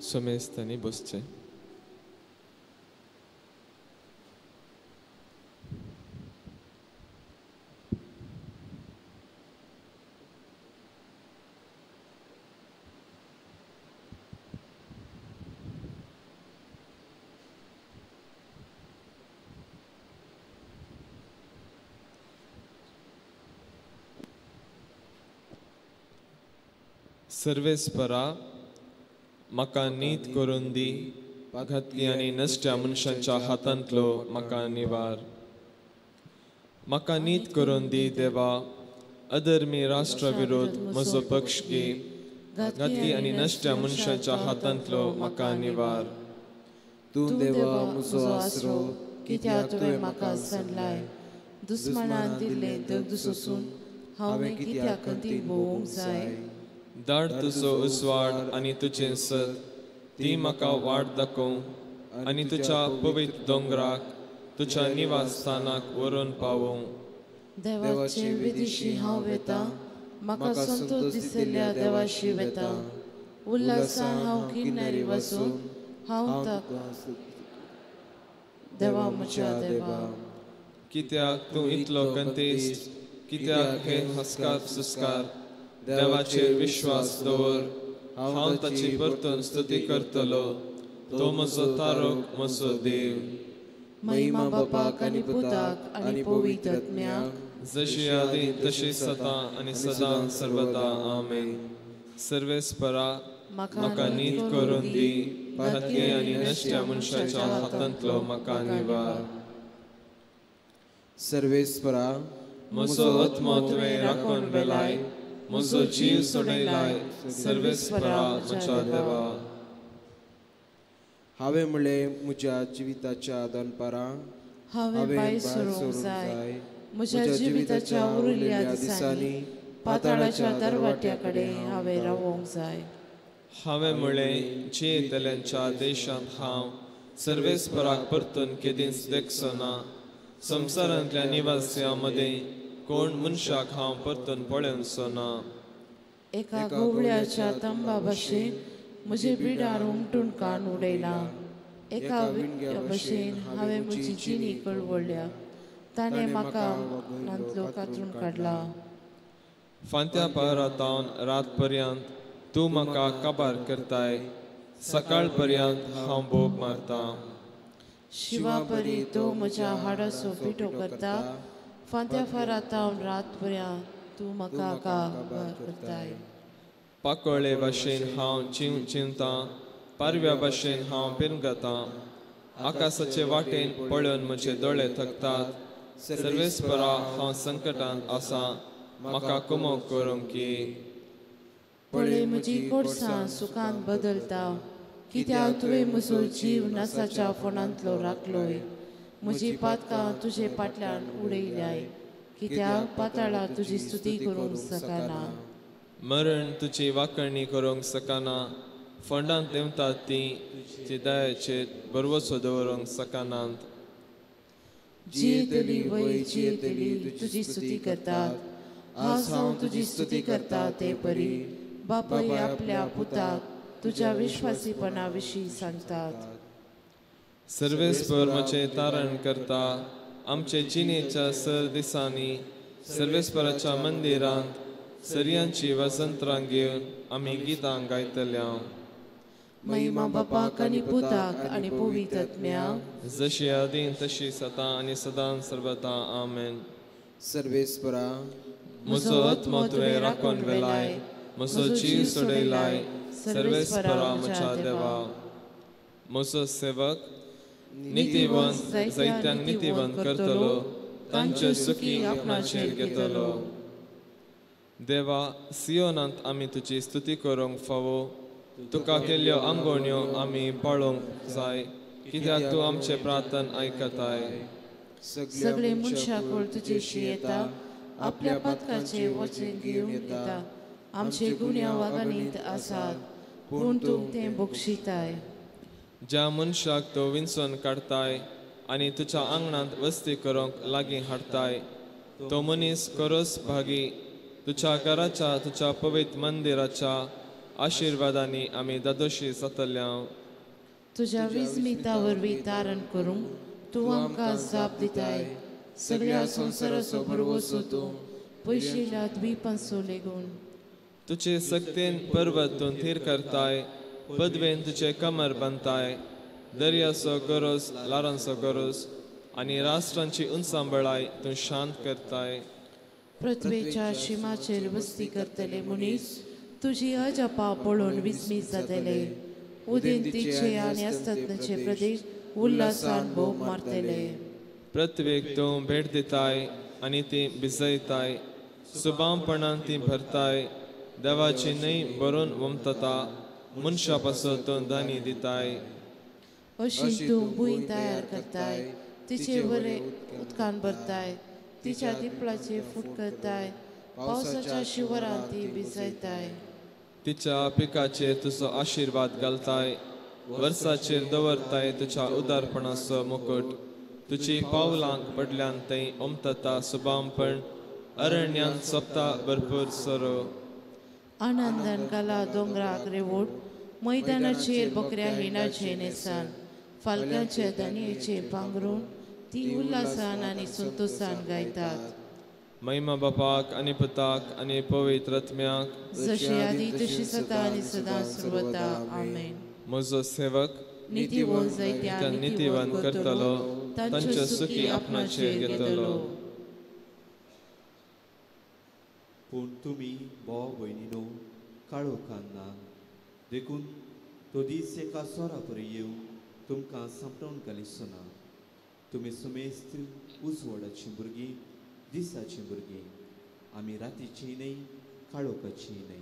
समेस्तांनी बसचें. सर्वेस्परा म्हाका नीत करून दी, घातकी आनी नश्ट्या मनशांच्या हातांतलो म्हाका निवार. म्हाका नीत करून दी देवा, अधर्मी राष्ट्रा विरोध म्हजो पक्ष घे, घातकी आनी नश्ट्या मनशांच्या हातांतलो म्हाका निवार. तूं देवा म्हजो आसरो, कित्याक तुवें म्हाका सांडलाय? दुस्मानान दिल्ले दग्ध सोसून हांवें कित्याक खंतीन भोवूंक जाय? धाड तुजो उजवाड आनी तुजें सत, ती म्हाका वाट दाखोवं आनी तुज्या पवित्र दोंगराक, तुज्या निवासस्थानाक व्हरून पावोवं. देवाचे विदिशी हांव वेता, म्हाका संतोष दिसल्या देवाशी वेता. उल्हासान हांव किन्नरी वचून हांव ताका देवा म्हज्या देवा. कित्याक तूं इतलो कंतेस्त, कित्याक हे हस्कार सुस्कार? देवाचेर विश्वास दवर, हांव ताची परतून स्तुती करतलो. तो म्हजो तारक, म्हजो देव. महिमा बापाक आनी पुताक आनी पवित्र आत्म्याक, जशी आदी तशी सदां आनी सदां सर्वदा. आमेन. सर्वेस्परा म्हाका नीत करून दी, घातकी आनी नश्ट्या मनशाच्या हातांतलो म्हाका निवार. सर्वेस्परा म्हजो आत्मो तुवें राखून वेलाय, म्हजो जीव सोडयलाय. सर्वेस्परा म्हज्या देवा. हांवें म्हणलें म्हज्या जिविताच्या दनपारां हांवें भायर सरूंक जाय, म्हज्या जिविताच्या उरिल्ल्या दिसांनी पाताळाच्या दरवाट्या कडेन हांवें रावोंक जाय. हांवें म्हणलें जियेतल्यांच्या देशांत हांव सर्वेस्पराक परतून केदींच देखचो ना. संवसारांतल्या निवास्यां मदें कोण मनशाक हांव परतून पळोवचो ना. एका गोवळ्याच्या तंबा भशेन म्हजे बिडार उमटून कान उडयला, एका विणग्या भशेन हांवें म्हजी जिणी कळवळ्ळ्या. ताणें म्हाका नांतलो कातरून काडला. फांत्या पारातावन रात पर्यंत तूं म्हाका काबार करताय, सकाळ पर्यंत हांव भोग मारता. शिवा परी तो म्हज्या हाडाचो पिठो करता, फांत्या फारातावन रात पर्यंत तूं म्हाका काबार करताय. पाकोळे भाशेन हांव चिंव चिंवतां, पारव्या भाशेन हांव पिरंगतां. आकाशाचे वाटेन पळोवन म्हजे दोळे थकतात. सर्वेस्परा हांव संकटांत आसा, म्हाका कुमोक करूंक की. पळय म्हजी कोडसां सुखान बदलता, कित्याक तुवें म्हजो जीव नासाच्या फोंडांतलो राखलोय. म्हजी पातकां तुजे फाटल्यान उडयल्याय, कित्याक पाताळा तुजी स्तुती करूंक शकना. मरण तुजी वाकणी करूंक शकना, फोंडांत देंवतात ती तुजी दयाचेर भरवसो दवरूंक शकनात. जियेतली वय जियेतली तुजी स्तुती करतात, आज हांव तुजी स्तुती करता ते परी बापय आपल्या पुताक तुज्या विश्वासीपणा विशीं सांगतात. सर्वेस्पर म्हजें तारण करता, आमचे जिणेच्या सर दिसांनी सर्वेस्पराच्या मंदिरांत सरयांची वसंत्रां घेवन आमी गितां गायतल्या. महिमा बापाक आनी पुताक आनी पवित्र आत्म्याक, जशी आदीं तशी सदां आनी सदां सर्वदा. आमेन. सर्वेस्परा म्हजो आत्मो तुवें राखून वेलाय, म्हजो जीव सोडयलाय. सर्वेस्परा म्हज्या देवा. म्हजो सेवक नितीवंत जायत्यांक नितीवंत करतलो, तांचे सुखी आपणाचेर घेतलो. देवा, सियोनांत आमी तुजी स्तुती करूंक फावो, तुका केल्ल्यो आंगोण्यो आमी पाळोवंक जाय, कित्याक तूं आमचें प्रार्थन आयकताय. सगळे मनशाकूळ तुजेशी येता, आपल्या पातकाचे वचें घेवन येता. आमचे गुन्यांव अगणीत आसात, पूण तूं तें बक्षिताय. ज्या मनशाक तूं विंचून काडताय आनी तुज्या आंगणांत वस्ती करूंक लागीं हाडताय, तो मनीस खरोच भागी. तुज्या घराच्या, तुज्या पवित्र मंदिराच्या आशिर्वादांनी आमी दादोशी जातल्या. तुज्या विस्मिता वरवीं तारण करूंक तूं आमकां जाप दिताय. सगळ्या संवसाराचो भरवसो तूं, पयशिल्ल्या द्वीपांचो लेगून. तुजे सक्तेन पर्वत तूं थीर करताय, पदवेन तुजे कमर बांदताय. दर्याचो गरोज, ल्हारांचो गरोज आनी राष्ट्रांची उंचांबळाय तूं शांत करताय. पृथ्वेच्या शिमाचेर वस्ती करतले मनीस तुजी अजपा पळोवन विस्मीत जातले. उदेंतीचे आनी अस्तंतेचे प्रदेश उल्हासान भोग मारतले. पृथ्वीक तूं भेट दिताय आनी ती भिजयताय, सुबामपणान ती भरताय. देवाची न्हंय भरून वमतता, मनशा पासत तूं दानी दिताय. अशी तूं भूंय तयार करताय, तिचे वरे उदकान भरताय, तिच्या दिपळाचे फूट करताय, पावसाच्या शिवरान ती भिजयताय. तिच्या पिकाचेर तुजो आशिर्वाद घालताय, वर्साचेर दवरताय तुज्या उदारपणाचो मुकुट. तुजी पावलांक पडल्यान थंय ओमतता सुबामपण, अरण्यान सोपता भरपूर सोरो. आनंदान घाला दोंगराक रेवोट, मैदानाचेर बकऱ्या हिणाचे न्हेसान, फालक्यांचे दानयेचे पांगरून ती उल्हासान आनी संतोसान गायतात. महिमा बापाक आनी पुताक आनी पवित्र आत्म्याक, जशी आदी तशी सदा आनी सदां सर्वदा. आमेन. म्हजो सेवक नितीवंत जायत्या नितीवंत करतलो, तांचे सुखी आपणाचेर घेतलो. पूण तुमी भाव भयणीनो काळोखान ना, देखून तो दीस एका सोरा परी येवन तुमकां सांपडून घालिचो ना. तुमी सुमेस्त उजवाडाचीं भुरगीं, दिसाचीं भुरगीं. आमी रातीचीं न्हय, काळोखाचीं न्हय.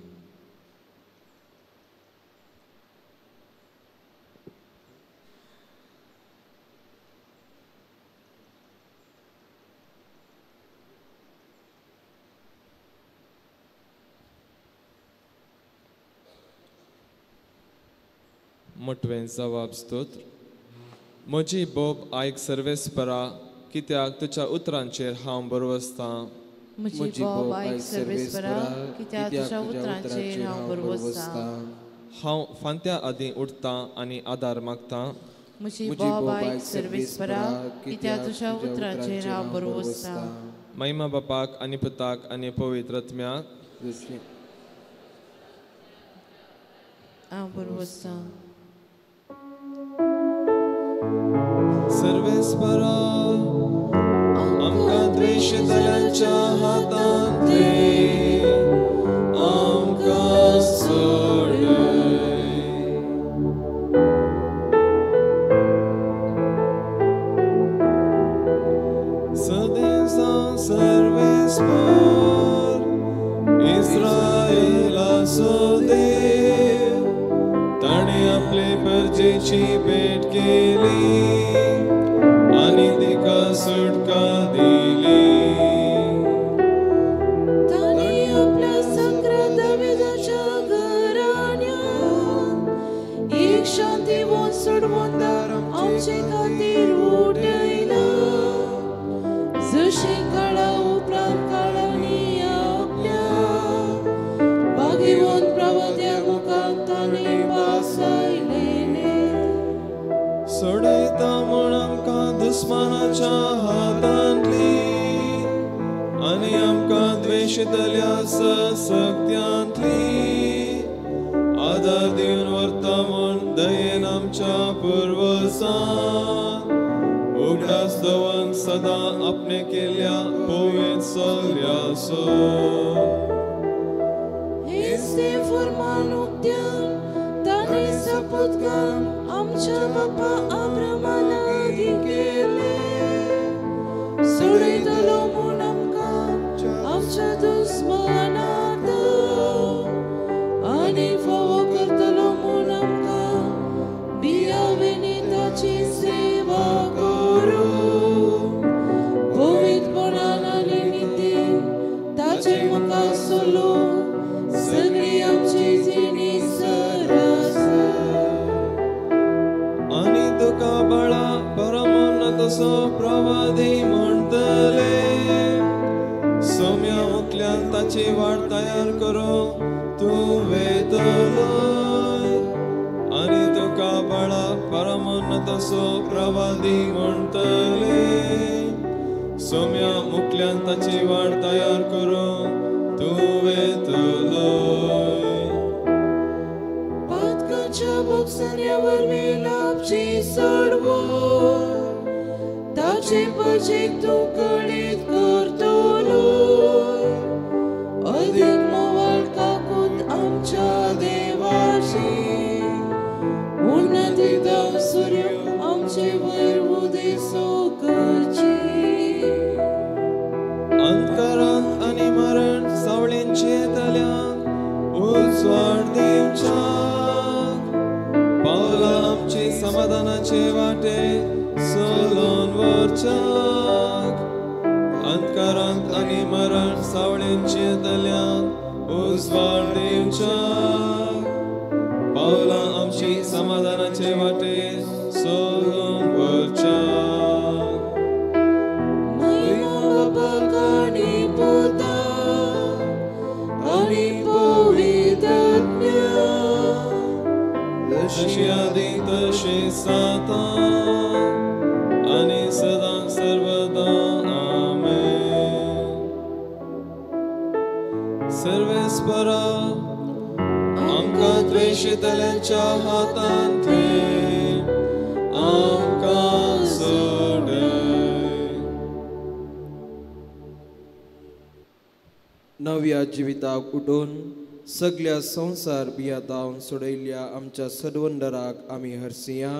मोटवें जवाब स्तोत्र. म्हजी बोब आयक सर्वेस्परा, कित्याक तुज्या उतरांचेर हांव बरवसतां. म्हजी बोब आयक सर्वेस्परा, कित्याक तुज्या उतरांचेर हांव बरवसतां. हांव फांत्या आदीं उठतां आनी आदार मागतां. म्हजी बोब आयक सर्वेस्परा, कित्याक तुज्या उतरांचेर हांव बरवसतां. महिमा बापाक आनी पुताक आनी पवित्र आत्म्याक, हांव बरवसतां. सर्वेस्परा, आमकां द्वेशतल्यांच्या हातांतले आमकां सोडय. सदैव सर्वेस्पर, इस्रायलाचो देव, ताणें आपले परजेची भेट केली आनी तिका सुटका दिली. ताणें आपल्या संग्रह दाविदाच्या घराण्याक एक शांतीवंत सोडवणदार आमचे खातीर उठयला. जशें काळा उपरांत काळांनी आपल्या भाग्यवंत प्रवाद्या मुखार ताणें भासायलेलें. सोडयता म्हूण आमकां दुस्मानाच्या हातांतली आनी आमकां द्वेशतल्या सत्यांतली आदार दिवन व्हरता म्हूण दयेन आमच्या पुर्वजांक उगडास दवरून सदां आपणे केल्ल्या पोवेंत चल्ल्यासो. हेच तें फुरमान उक्त्यान ताणें सपूत घालून आमच्या बापा अब्रामा लागीं केलें. सोडयतलो म्हूण आमकां आमच्या दुस्मानांत आनी फावो करतलो म्हूण आमकां बियावेनी ताची सेवा करूं. पवित्रपणान आनी नितीन ताचे मुखार चलूं सगळी आमची जिणी सरासर. आनी तुका बाळा परमोन्न तसो प्रवादी म्हणटले. सोम्या मुखल्यान ताची वाट तयार करूं तूं वेतलोय. आनी तुका बाळा परमोन्न तसो प्रवादी म्हणटले. सोम्या मुखल्यान ताची वाट तयार करूं तूं वेतलोय. पातकाच्या बोगसण्या वरवीं लाभची सोडवण ताचे परजेक तूं कळीत करतलो. अदीक मोवाळ काकूत आमच्या समाधानाचे वाटे सोलोन वरच्याक अंधकारांत आनी मरण सावळेंचे तल्यांत उजवाड दिवच्याक पावलां आमची समाधानाचे वाटे सोलोन वरच्याक. महिमा बापाक आनी पुताक आनी पवित्र आत्म्याक, जशी आदी तशी आतां आनी सदां सर्वदा. आमेन. सर्वेस्परा आमकां द्वेशितल्यांच्या हातांतले आमकां सोडय. नव्या जिविताक उठून सगळ्या संवसार बियातावन सोडयल्ल्या आमच्या सदवंडराक आमी हरसिया.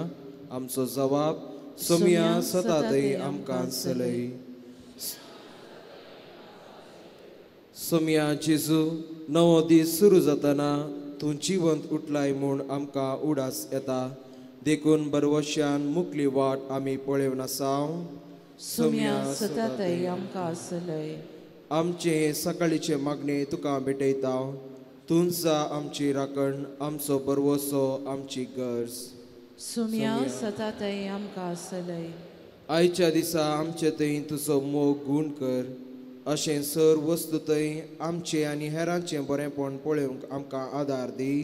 आमचो जवाब सोमया सतातय आमकां चलय. सोमया जेजू, नवो दीस सुरू जातना तूं जिवंत उठलाय म्हूण आमकां उडास येता, देखून बरवश्यान मुकली वाट आमी पळेवन आसाव. सोमया सतातय आमकां चलय. आमचे सकाळीचे मागणे तुका भेटयता. तुमचा आमची राखण, आमचो बरवसो, आमची गरज. सोमया सतातय आमकां चलय. आयच्या दिसा आमचे थंय तुजो मोग गूण कर, अशें सर वस्तू थंय आमचें आनी हेरांचें बरेंपण पळोवंक आमकां आदार दी.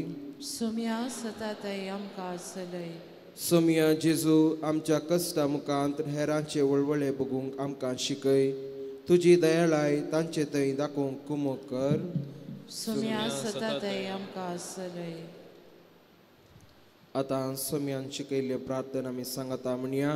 सोमया सतातय आमकां चलय. सोमया जेजू, आमच्या कश्टा मुखांत हेरांचे वळवळे बगूंक आमकां शिकय. तुजी दयाळाय तांचे थंय दाखोवंक कुमक कर. सोमया सतातय आमकां चलय. आतां सोमयान शिकयल्ले प्रार्थना आमी सांगता म्हणया.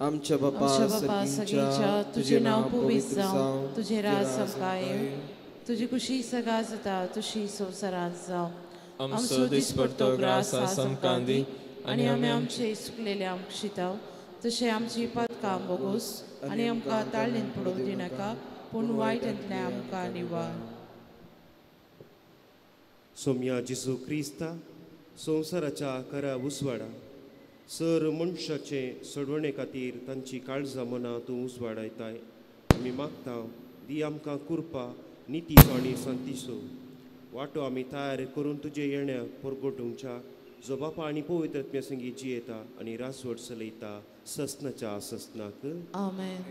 आमच्या बापा सगळींच्या, तुजें नांव पवित्र जावं, तुजें राज आमकां येवं, तुजी खुशी सगळा जाता तशी संवसारांत जावं. आमचो दिसपडतो ग्रास आमकां दी आनी आमी आमचे चुकलेले आमकां शिताव, तशें आमची पातकां बोगोस आनी आमकां ताळेन पडोवंक दिनाका, पूण वायटांतल्यान आमकां निवार. सोमया जेजू क्रिस्ता, संवसाराच्या खऱ्या उजवाडा, सर मनशाचे सोडवणे खातीर तांची काळजां मनां तूं उजवाडायताय. आमी मागता दी आमकां कृपा, नितीचो आनी शांतीचो वांटो आमी तयार करून तुजे येण्याक परगटोवच्या, जो बापा आनी पवित्र आत्म्या संगी जियेता आनी राजवट चलयता ससनाच्या ससनाक. आमेन.